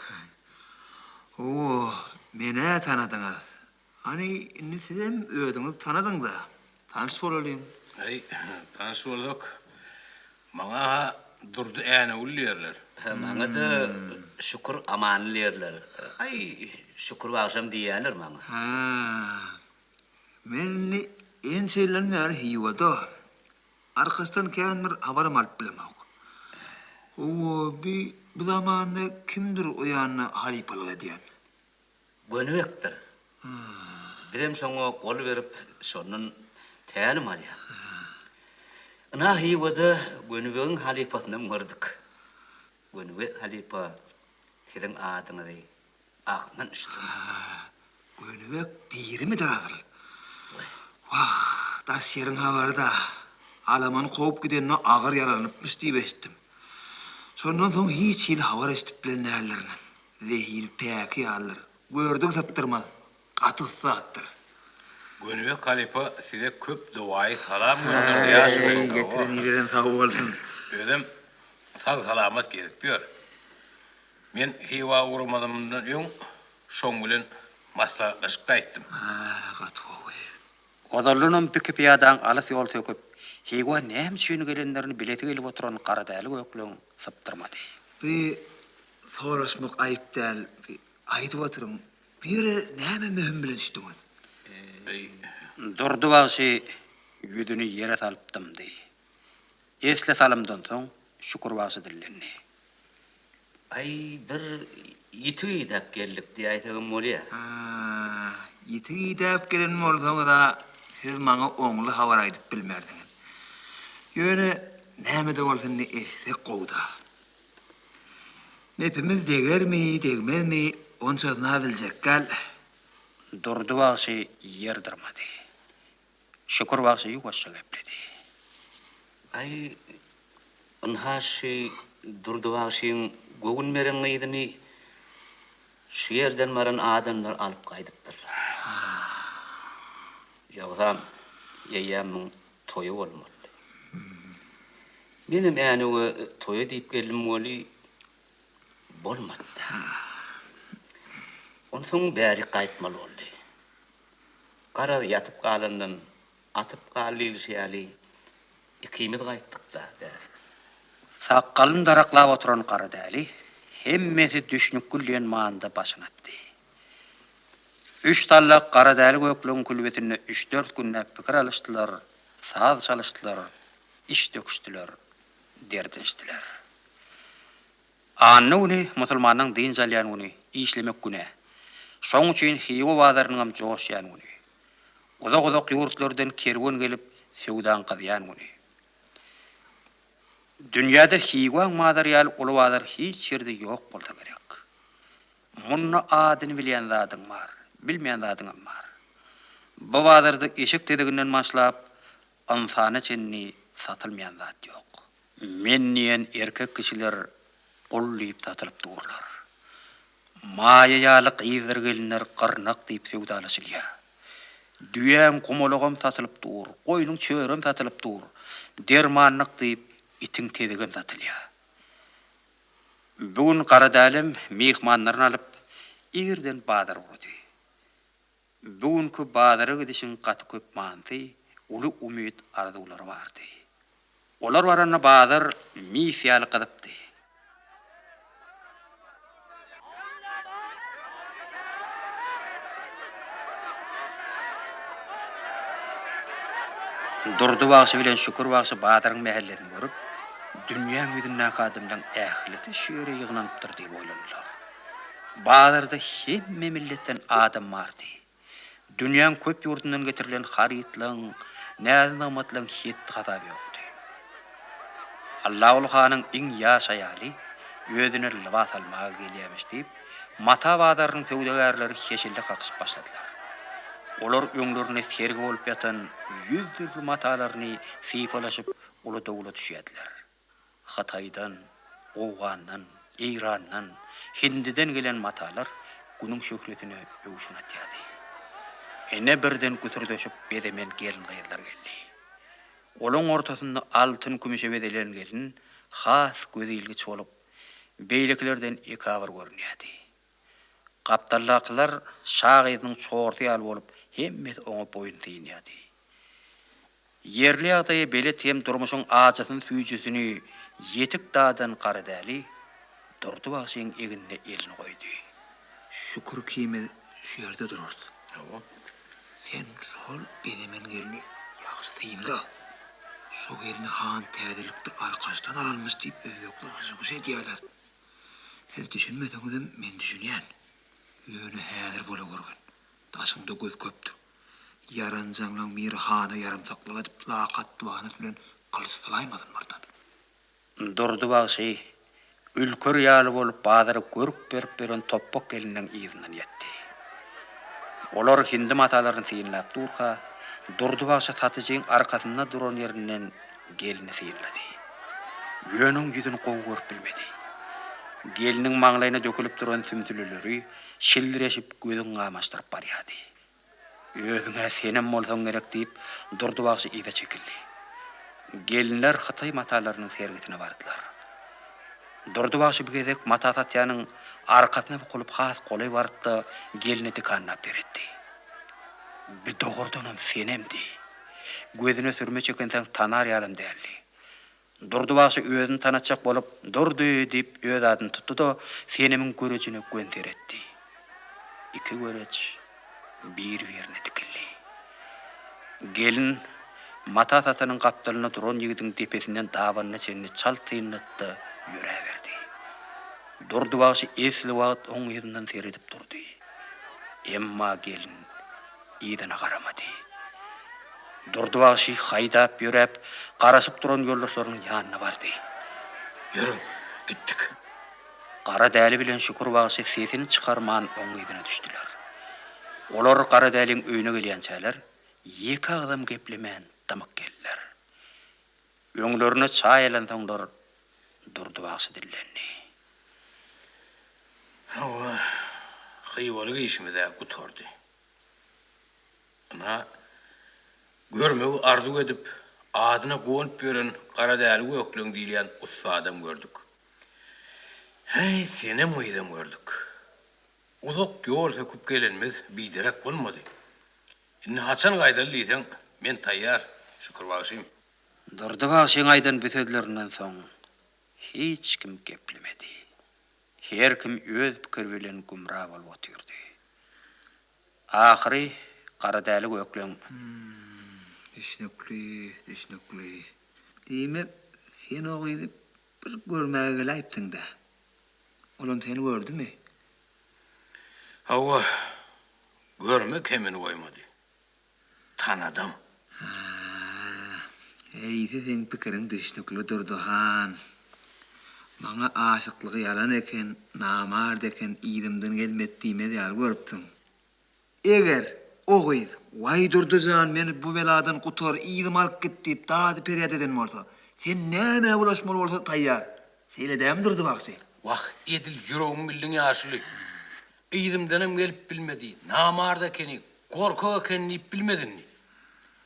Hawa, men-ä tanadyňyz. Hany, indi sizem özüňizi tanadyň-da. Tanyş bolalyň. Aý, tanyş bolsak, maňa-ha Durdy Änewli diýerler. Maňa-da Şükür Amanly diýerler. Aý, Şükür bagşam diýýärler maňa. Hä, men indi ençe ýyldan bäri Hiwada. Arkaçdan kän bir habaram alyp bilemok. Hawa, bi bu zamanda kimdir o ýanda halypalyk edýän? Gönübekdir. Bizem şoňa gol berip, şondan tälim alýas. Ynha, Hywada Gönübegiň halypasynam gördük. Gönübek halypa siziň adyňyzy agzyndan düşürenok. Gönübek dirimidir asyl? Wah, daş ýeriň habary-da. Alamany kowup gidende agyr ýaralanypmyş diýip eşitdim. Şondan soň hiç hili habar eşidip bilen däldirin. Zehini päki ýalydyr. Gördügi sypdyrmaz. Gaty ussatdyr. Gönübek halypa size köp dowaýy salam gönderdi ýaşuly. Eý, getiren iberen sag bolsun. Özem sag-salamat gezip ýör. Men Hywa ugramazymdan öň şoň bilen maslahatlaşyp gaýtdym. Hä, gaty gowy. Ozaldanam biki pyýadaň alys ýol söküp, Hywa näme üçin gelenlerini bilesi gelip oturan Garadäli gökleň sypdyrmady. Bi soraşmak aýyp däl, bi aýdyp oturyň, bu ýere näme möhüm bilen düşdüňiz? Durdy bagşy ýüzüni ýere salyp dymdy. Esli salymdan soň Şükür bagşy dillendi. Aý, bir ýitig idäp geldik diýäýsegem bolýa. Hä, ýitig idäp gelen bolsaňyz-a, siz maňa oňly habar aýdyp bilmerdiňiz. Ýöne, näme-de bolsa indi eşitsek gowy-da. Nepimiz degermi, degmezmi, onçasyny-a biljek däl. Durdy bagşy ýer dyrmady. Şükür bagşy ýuwaşja gepledi. Aý, ynha şü Durdy bagşyň göwün beren gyzyny şu ýerden baran adamlar alyp gaýdypdyrlar. Ýogsam, eýýäm muň toýy bolmalydy. Menem Änewe toýa diýip geldim weli, bolmady-da. Onsoň bärik gaýtmaly boldy. Garaz, ýatyp galandan atyp gal diýlişi ýaly, Ikimiz gaýtdyk-da bäri. Sakgalyny daraklap oturan Garadäli hemmesi düşnükli diýen manyda başyny atdy. Üç tallak Garadäli gökleňiň külbesinde üç-dört günläp pikir alyşdylar, saz çalyşdylar, iş döküşdiler, derdinişdiler. Anna güni musulmanyň dynç alýan güni, işlemek günä. Şoň üçin Hywa bazarynyňam joşýan güni. Uzak-uzak ýurtlardan kerwen gelip, söwdaň gyzýan güni. Dünýäde Hywaň bazary ýaly uly bazar hiç ýerde ýok bolsa gerek. Munda adyny bilýän zadyň bar, bilmeýän zadyňam bar. Bu bazarda eşek tezeginden başlap, ynsana çenli satylmaýan zat ýok. Men diýen erkek kişiler gul diýip satylyp durlar. Maýa ýaly gyzdyr gelinler gyrnak diýip söwdalaşylýar. Düýäň gumalagam satylyp dur, goýnuň çörem satylyp dur, dermanlyk diýip itiň tezegem satylýar. Bu gün Garadälem myhmanlaryny alyp, irden bazara ugrady. Bu günki bazara gidişiň gaty köp manysy, uly umyt-arzuwlary bardy. Olar baranda bazar mis ýaly gyzypdy. Durdy bagşy bilen Şükür bagşy bazaryň mähellesini görüp, dünýäň ýüzündäki adamlaň ählisi şu ýere ýygnanypdyr diýip oýlandylar. Bazarda hemme milletden adam bardy. Dünýäň köp ýurdundan getirilen harytlaň, näz-nygmatlaň hetdi-hasaby ýokdy. Allaguly hanyň iň ýaş aýaly özüne lybas almaga gelýämiş diýip, mata bazarynyň söwdagärleri heşelle kakyşyp başladylar. Olar öňlerinde sergi bolup ýatan ýüz dürli matalaryny sypalaşyp uly dowula düşýärdiler. Hytaýdan, Owgandan, Eýrandan, Hindiden gelen matalar Günüň şöhlesine öwşün atýardy. Ine birden güsürdeşip bezemen gelin-gyzlar geldi. Olaň ortasynda altyn-kümüşe bezelen gelin has gözilgiç bolup, beýlekilerden ekabyr görünýärdi. Gapdaldakylar şa gyzynyň çorusy ýaly bolup, hemmesi oňa boýun synýardy. Ýerli ýagdaýa belet hem durmuşyň ajysyny-süýjüsini ýetik dadan Garadäli Durdy bagşyň egnine elini goýdy. Şükür ikimiz şu ýerde durarys. Hawa. Sen şol bezemen gelni ýagşy synla. Şo gelni han täzelikde Arkaçdan alanmyş diýip özbekler hyşy-wyşy edýärler. Siz düşünmeseňizem men düşünýän. Ýöne häzir bola görgün. Daşyňda göz köpdür. Ýaranjaňlaň biri hana ýaramsaklyk edip lak atdybanasy bilen gylyç salaýmasyn birden. Durdy bagşy ülker ýaly bolup bazara görk berip ýören topbak gelinleň yzyndan ýetdi. Olar hindi matalaryny synlap durka, Durdy bagşy satyjyň arkasynda duran ýerinden gelni synlady. Ýöne oň ýüzüni gowy görüp bilmedi. Gelniň maňlaýyna dökülip duran sümsüleleri şildireşip gözüňi gamaşdyryp barýardy. Özüň-ä senem bolsaň gerek diýip, Durdy bagşy yza çekildi. Gelinler hytaý matalarynyň sergisine bardylar. Durdy bagşy bir gezek mata satýanyň arkasyna bukulyp has golaý baryp-da gelne dikanlap seretdi. Bi dogrudanam senemdi. Gözüne sürme çekinseň tanar ýalam däldi. Durdy bagşy özüni tanatjak bolup, Durdy! diýip, öz adyny tutdy-da, Senemiň görejine göni seretdi. Iki göreç bir-birine dikildi. Gelin mata satanyň gapdalynda duran ýigidiň depesinden dabanyna çenli çalt synlady-da, ýöräberdi. Durdy bagşy esli wagt oň yzyndan seredip durdy. Emma gelin yzyna garamady. Durdy bagşy haýdap ýöräp, garaşyp duran ýoldaşlarynyň ýanyna bardy. Ýörüň, gitdik. Gara däli bilen Şükür bagşy sesini çykarman oň yzyna düşdüler. Olar Gara däliň öýüne gelýänçäler, ýeke agzam geplemän dymyk geldiler. Öňlerine çaý alansoňlar Durdy bagşy dillendi. Hawa, hywalyk işimiz-ä gutardy. Ynha, görmegi arzuw edip, adyna guwanyp ýören Garadäli gökleň diýilýän ussadam gördük. Häý, Senem gyzam gördük. Uzak ýol söküp gelenimiz biderek bolmady. Indi haçan gaýdaly diýseň, men taýýar, Şükür bagşym. Durdy bagşyň aýdan bu sözlerinden soň hiç kim geplemedi. Her kim öz pikiri bilen gümra bolup otyrdy. Ahyry Garadäli gökleň. Düşnükli, düşnükli. Diýmek, sen o gyzy bir görmäge geläýipsiň-dä. Olam seni gördümi? Hawa, görme kemini goýmady. Tanadam. Hä, eýse seň pikiriň düşnükli Durdy han. Maňa aşyklygy ýalan eken, namart eken, yzymdan gelmedi diýmez ýaly görüpsiň. Eger o gyz, Waý Durdy jan, meni bu beladan gutar, yzyma alyp git diýip dady-perýat eden bolsa, sen nämä bulaşmaly bolsa taýýar. Şeýle dälmi Durdy bagşy? Wah, edil ýüregimi bildiň ýaşuly. Yzymdanam gelip bilmedi, namart ekeni, gorkak ekeni diýip bilmez indi.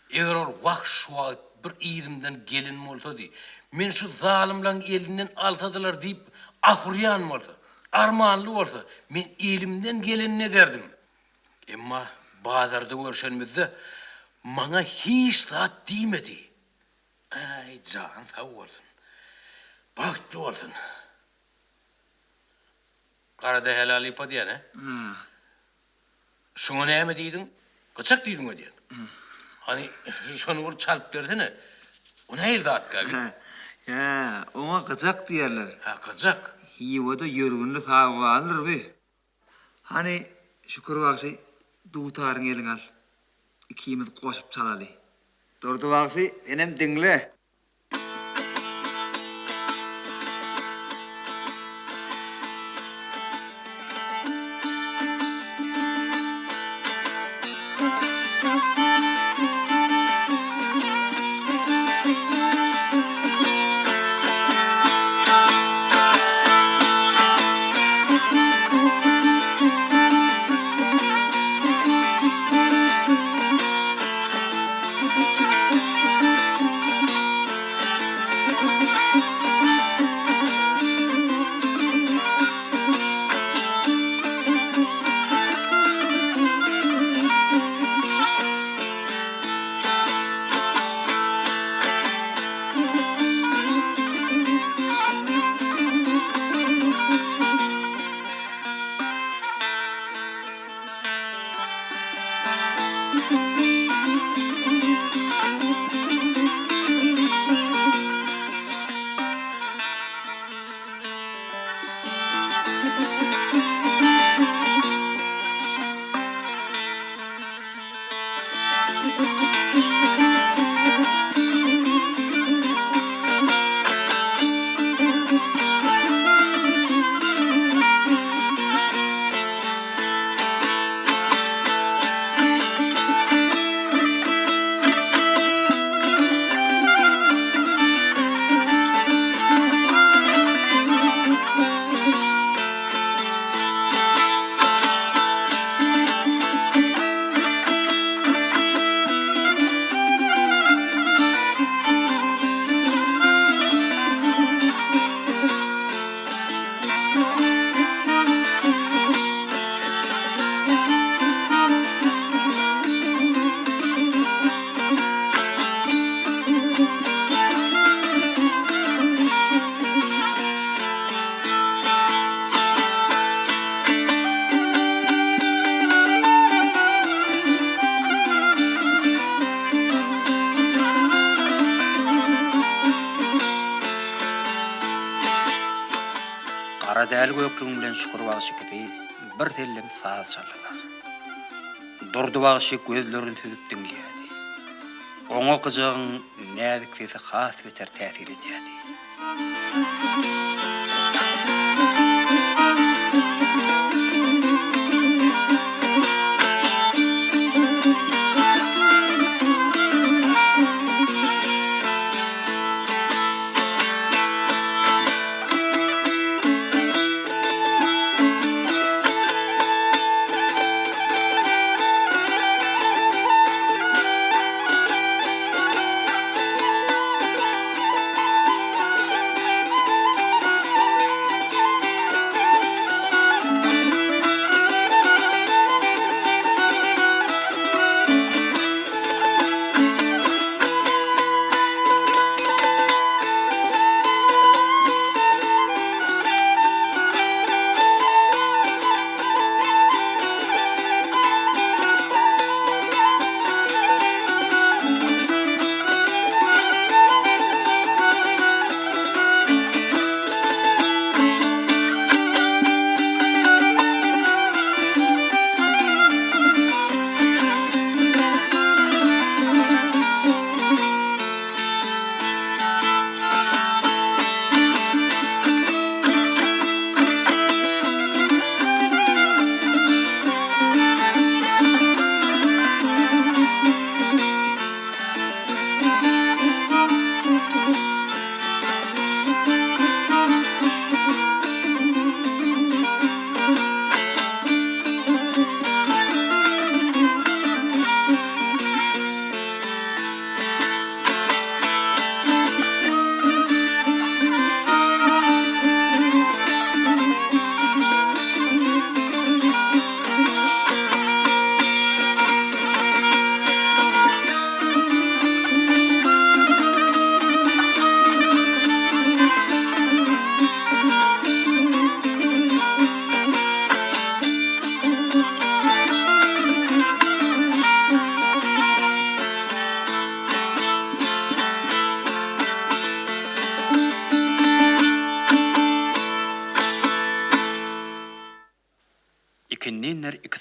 Eger ol wah şu wagt bir yzymdan gelen bolsady, meni şu zalymlaň elinden alsadylar diýip ah urýan bolsa, armanly bolsa, men elimden gelenini ederdim. Emma bazarda görşenimizde maňa hiç zat diýmedi. Äý, jany sag bolsun, bagtly bolsun. Garadähel halypa diýen, hä? Şuňa näme diýdiň? Gyçak diýdiň öýdýän. Hany, şony bir çalyp bersene. O nähili zatka? Hä, oňa gyjak diýerler. Hä, gyjak. Hiwada ýörgünli saz guralydyr bi. Hany, Şükür bagşy, dutaryňy eliňe al. Ikimiz goşup çalaly. Durdy bagşy, senem diňle. Garadäli göklüň bilen Şükür bagşy ikisi bir sellem saz çaldylar. Durdy bagşy gözlerini süzüp diňleýärdi. Oňa gyjagyň näzik sesi has beter täsir edýärdi.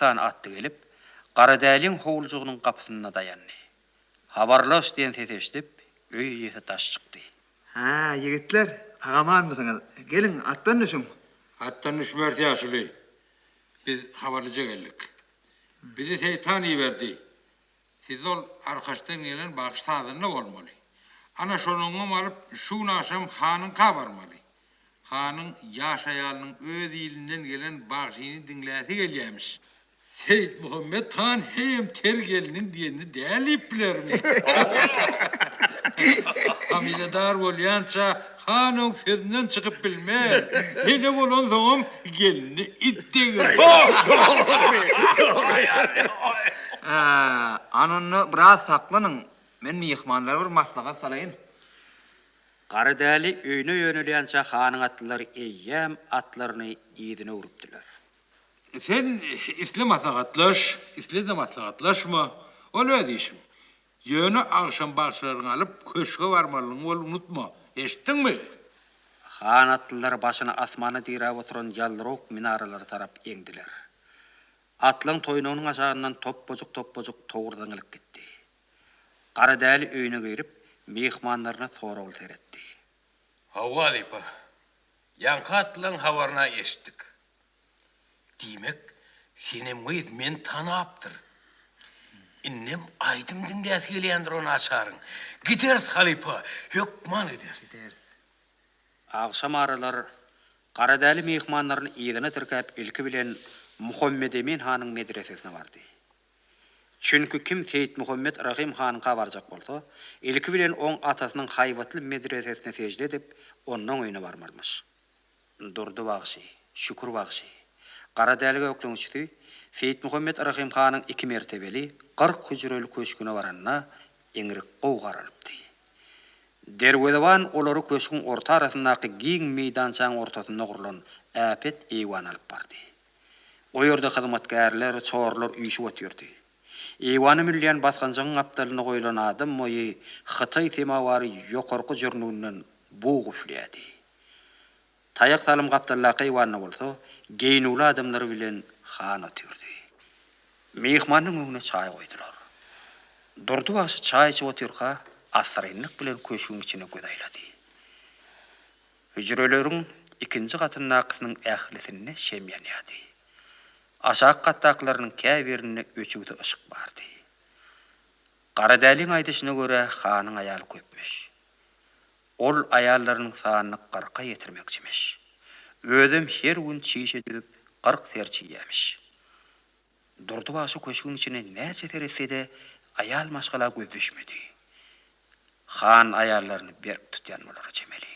sany atly gelip, Garadäliň howlujygynyň gapysynda daýandy. Habarlaş diýen sesi eşidip, öý eýesi daş çykdy. Hä, ýigitler, sag-amanmysyňyz? Geliň, atdan düşüň. Atdan düşmeris ýaşuly. Biz habarlyja geldik. Bizi Seýtan iberdi. Siz ol Arkaçdan gelen bagşy sazanda bolmaly. Ana şonuňam alyp şu gün agşam hanyňka barmaly. Hanyň ýaş aýalynyň öz ilinden gelen bagşyny diňläsi gelýämiş. Seýitmuhammet han heýem ter gelniň diýenini däl diýip bilermi? Hamiledar bolýança han oň sözünden çykyp bilmez. Ene bolansoňam gelnine it deger. Hä, ana onda biraz saklanyň, men myhmanlara bir maslahat salaýyn. Garadäli öýüne ýönelýänçä hanyň atlylary eýýäm atlaryny yzyna öwrüpdiler. Sen isle maslahatlaş, isle-de maslahatlaşma, ol öz işiň. Ýöne agşam bagşylaryňy alyp, köşge barmalydygyňy weli unutma, eşitdiňmi? Han atlylary başyny asmana diräp oturan ýaldyrawuk minaralara tarap eňdiler. Atlaň toýnagynyň aşagyndan topbajyk-topbajyk towur zyňylyp gitdi. Garadäli öýüne girip, myhmanlaryna soragly seretdi. Hawa, halypa. Ýaňky atlylaň habaryny-a eşitdik. Diýmek, Senem gyz meni tanapdyr. Indem aýdym diňläsi gelýändir o naçaryň. Gideris, halypa, hökman gideris. Gideris. Agşam aralar Garadäli myhmanlaryny yzyna tirkäp ilki bilen Muhammedemin hanyň medresesine bardy. Çünki kim Seýitmuhammet Rahym hanyňka barjak bolsa, ilki bilen oň atasynyň haýbatly medresesine sežde edip, onnoň öýüne barmalymyş. Durdy bagşy, Şükür bagşy, Garadäli gökleň üçüsi Seýitmuhammet Rahym hanyň iki mertebeli, 40 hüjreli köşgüne baranda iňrik gowy garalypdy. Derwezeban olary köşgüň orta arasyndaky giň meýdançaň ortasynda gurlan äpet eýwana alyp bardy. O ýerde hyzmatkärler, çorular üýşüp otyrdy. Eýwana münülýän basgançagyň gapdalynda goýlan adam boýy hytaý semawary ýokarky jürnüginden bug üfleýärdi. Taýak salym gapdaldaky eýwanda bolsa geýnüwli adamlar bilen han otyrdy. Myhmanyň öňüne çaý goýdular. Durdy bagşy çaý içip otyrka, assyrynlyk bilen köşgüň içine göz aýlady. Hüjreleriň ikinji gatyndakysynyň ählisinde şem ýanýardy. Aşak gatdakylarynyň käbirinde öçügsi yşyk bardy. Garadäliň aýdyşyna görä, hanyň aýaly köpmüş. Ol aýallarynyň sanyny kyrka ýetirmekçimiş. Özem her gün çişe düzüp, 40 serçe iýýämiş. Durdy bagşy köşgüň içine näçe seretse-de, aýal maşgala göz düşmedi. Han aýallaryny berk tutýan bolara çemeli.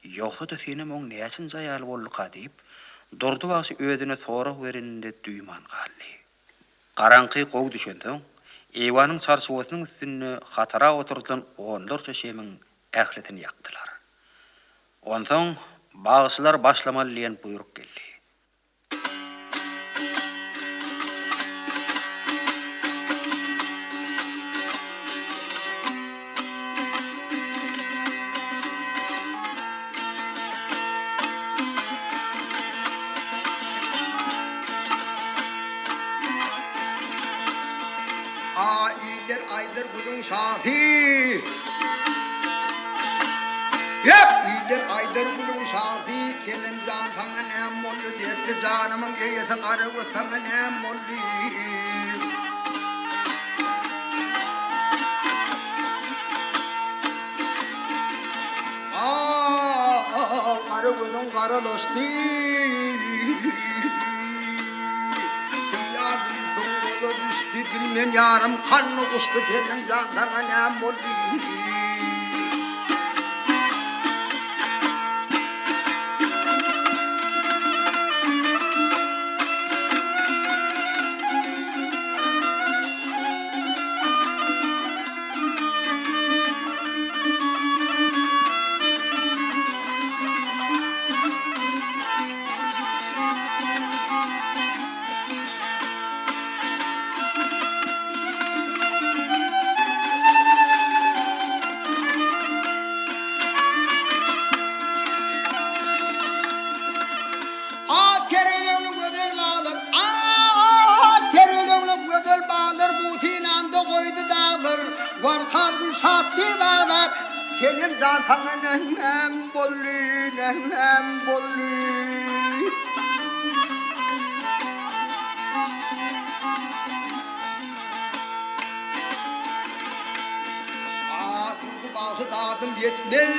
Ýogsa-da senem oň näçinji aýaly bolduka diýip, Durdy bagşy özüne sorag berenini-de duýman galdy. Garaňky gowy düşensoň, eýwanyň çarçuwasynyň üstünde hatara oturdylan onlarça şemiň ählisini ýakdylar. Onsoň bagşylar başlamaly diýen buýruk geldi. A iller aýdar günüň şasy. Ýep! Iller aýdar günüň şasy, Senem jan saňa näm boldy, Dertli janymyň eýesi Garagöz saňa näm boldy? Ah, gara gözüň garalaşdy. Ýa gülüň gola düşdi, dilmen ýarym kanny guşdy, seniň jan saňa näm boldy? Warkaz Gülşat diýip aglar, Senem jan saňa näm boldy, näm boldy? A, Durdy bagşy dadym ýetmez.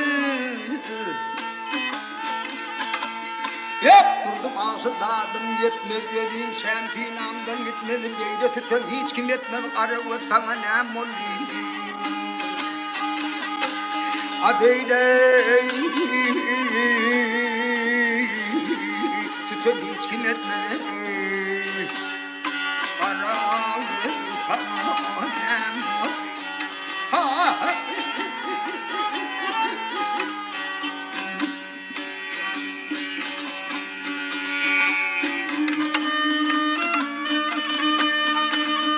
Ýok, Durdy bagşy dadym ýetmez, Ölinçäm synamdan gitmez, Beýle sütem hiç kim etmez, Garagöz saňa näm boldy? A beýle sütem hiç kim etmez, Garagöz saňa näm boldy? Ha!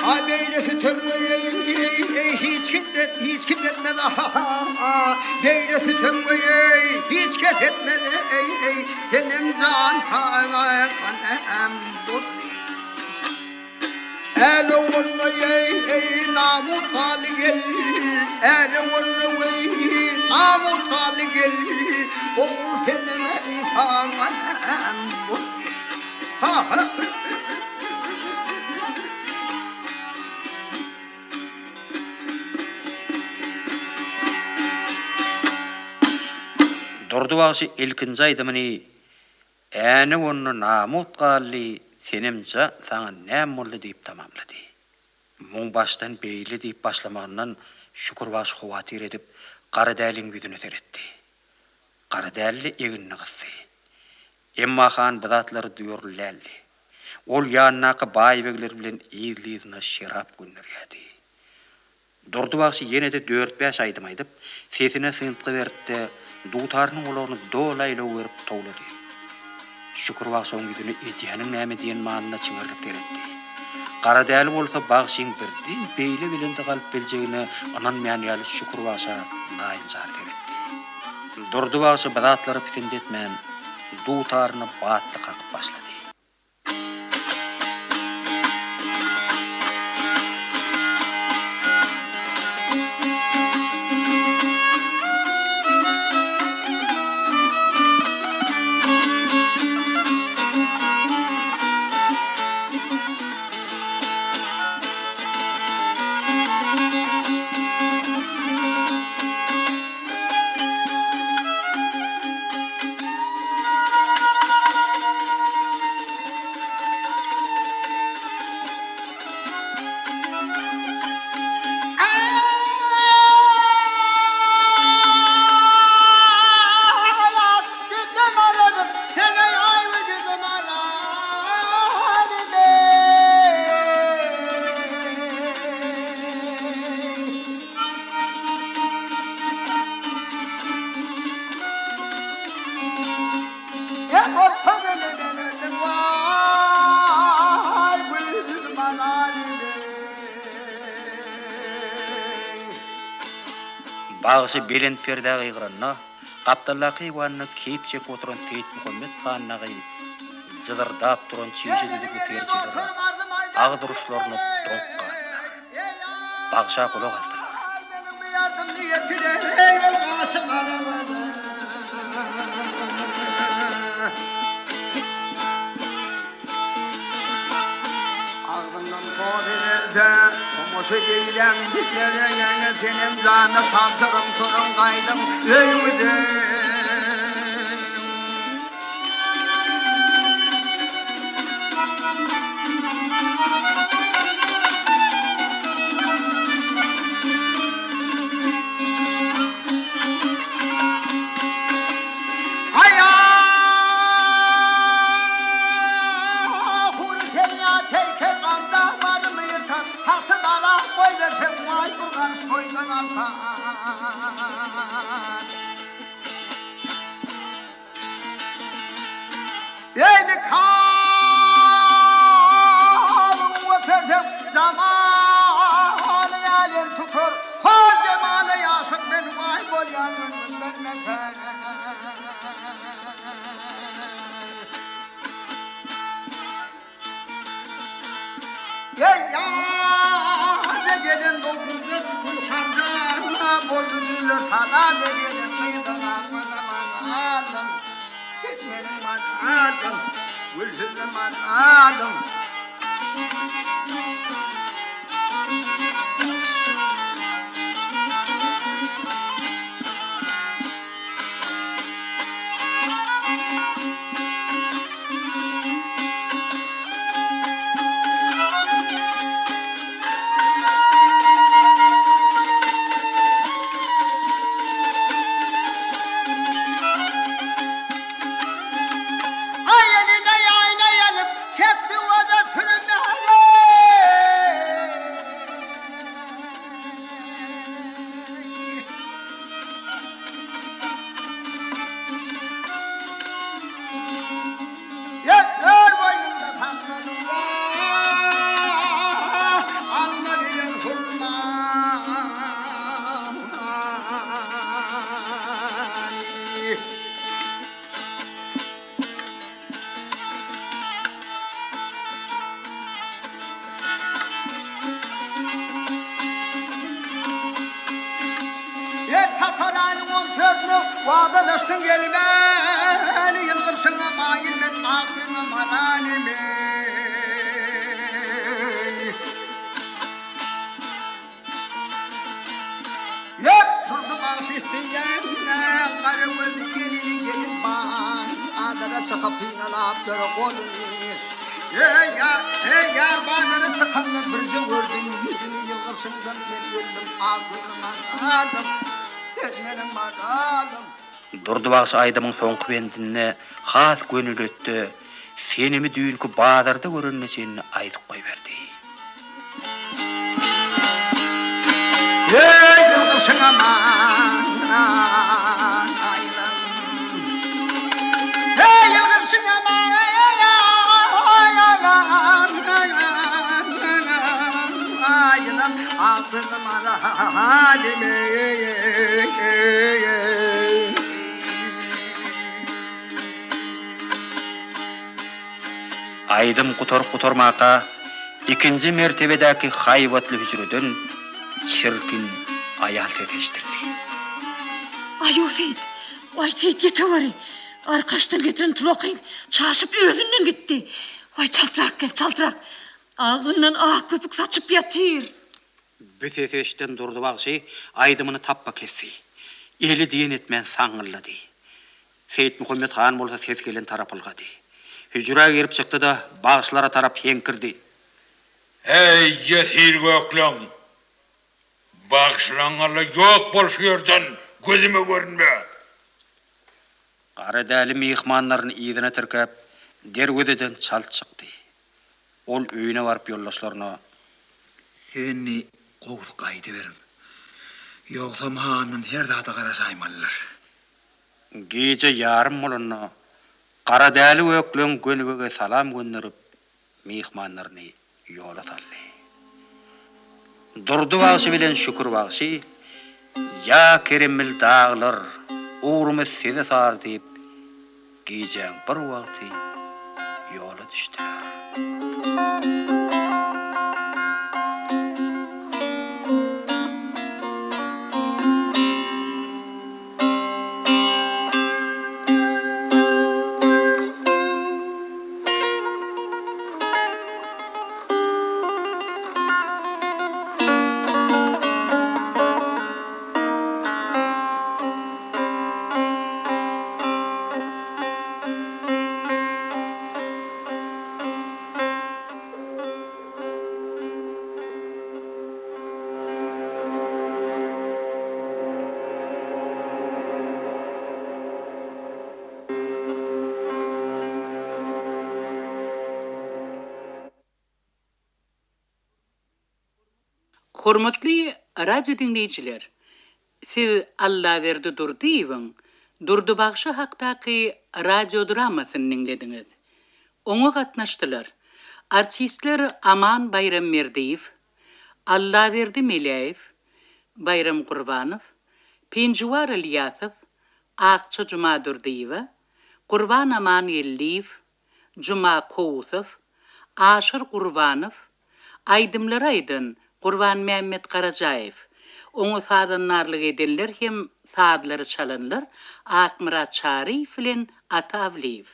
A beýle sütem eý hiç kim hiç kim etmez a beýle sütem eý hiç kes etmez eý eý senem jan saňa näm boldy Äle onda eý eý namut galy gel Äle onda eý namut galy gel Ogul senem eý saňa näm boldy Ha ha. Durdy bagşy ilkinji aýdymyny Äne onda namut galdy, senem ja saňa näm boldy diýip tamamlady. Muň başdan beýle diýip başlamagyndan Şükür bagşy howatyr edip, Garadäliň ýüzüne seretdi. Garadäli egnini gysdy. Emma han bu zatlary duýarly däldi. Ol ýanyndaky baý-begler bilen yzly-yzyna şerap gönderýärdi. Durdy bagşy ýene-de dört-bäş aýdym aýdyp, sesine syntgy berdi-de, dutarynyň gulagyny doly aýlaw berip towlady. Şükür bagşy oň ýüzüne edýäniň näme diýen manyda çiňerilip seretdi. Garadäli bolsa bagşyň birden beýle belende galyp biljegine ynanmaýan ýaly Şükür bagşa naýynjar seretdi. Durdy bagşy bu zatlara pisint etmän, dutaryny batly kakyp başlady. Bagşy belent perdä gygyranda, gapdaldaky eýwanda keýp çekip oturan Seýitmuhammet han dagy jyzyrdap duran çüýşe düzülgi serçelere agyz uruşlaryna doňup galdylar. Bagşa gulak asdylar. Beýle kalyň göterseň, jamalyň älem tutar, Hor jemala ýaşyk men waý bolýan ömrümden beter. Eý, ýaza gelen Nowruzda gül hanjar. Halal gelin gyza gözüm alalym. Sen meniň malalym, gülsüzli malalym. Aý eline ýaýla ýalyp, çekdi oda sürmäni. Ýetler boýnunda saklady wah, alma bilen hurmany. Ýer sapar aýynyň on dördüne Wadalaşdyň gelmäni, Ýylgyrşyňa maýyl men, Ak ýüzüňe maraly men. Ýok, Durdy bagşy isleýän, Gara gözli gelini gelin Bazara çykyp synalapdyr goluny. Eý, ýar, eý, ýar, bazara çykanda birje gördüm ýüzüni, Ýylgyrşyňdan men öldüm, Ak ýüzüňe maralym, Sen meniň maralym. Durdy bagşy aýdymyň soňky bendinde has gönületdi, Senemi düýnki bazarda görenine çenli aýdyp goýberdi. Eý, ýylgyrşyň aman, aýlan. Eý, ýylgyrşyň aman, aýlan. Aklym alalim eý. Aýdym gutaryp-gutarmaka ikinji mertebedäki haýbatly hüjreden çirkin aýal sesi eşidildi. Aýu Seýit! Waý Seýit ýeteweri! Arkaçdan getiren tulakyň çaşyp özünden gitdi. Waý çaltrak gel, çaltrak! Agzyndan ak köpük saçyp ýatyr. Bu sesi eşiden Durdy bagşy aýdymyny tapba kesdi. Eli diýen etmän saňňyldady. Seýitmuhammet han bolsa ses gelen tarap ylgady. Hüjrä girip çykdy-da, bagşylara tarap heňkirdi. Äý, ýesir gökleň! Bagşylaň Alla ýok bol şu ýerden, gözüme görünme! Garadäli myhmanlaryny yzyna tirkäp, derwezeden çalt çykdy. Ol öýüne baryp ýoldaşlaryna. Siz indi gowusy gaýdyberiň. Ýogsam handan her zada garaşaýmalydyr. Gije ýarym bolanda, Garadäli gökleň Gönübege salam gönderip, myhmanlaryny ýola saldy. Durdy bagşy bilen Şükür bagşy, Ýa Keremmil daglar, ugrumyz size sary diýip, Gijäň bir wagty ýola düşdüler. Hormatly radio diňleýjiler, siz Allaberdi Durdyýewiň Durdy bagşy hakdaky radiodramasyny diňlediňiz. Oňa gatnaşdylar, artistler Aman Baýramberdiýew, Allaberdi Meläýew, Baýram Gurbanow, Penjiwar Ylýasow, Akja Jumadurdyýewa, Gurban Amangeldiýew, Juma Kowusow, Aşyr Gurbanow, aýdymlary aýdan Gurbanmämmet Garajaýew. Oňa sazandarlyk edenler hem sazlary çalanlar Akmyrat Çaryýew bilen Ata Awlyýew.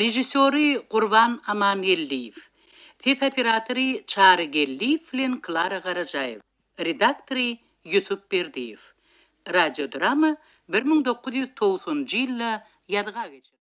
Režissýory Gurban Amangeldiýew. Ses operatory Çary Geldiýew bilen Klara Garajaýewa. Redaktory Ýusup Berdiýew. Radiodrama 1990-njy ýylda ýazga geçirildi.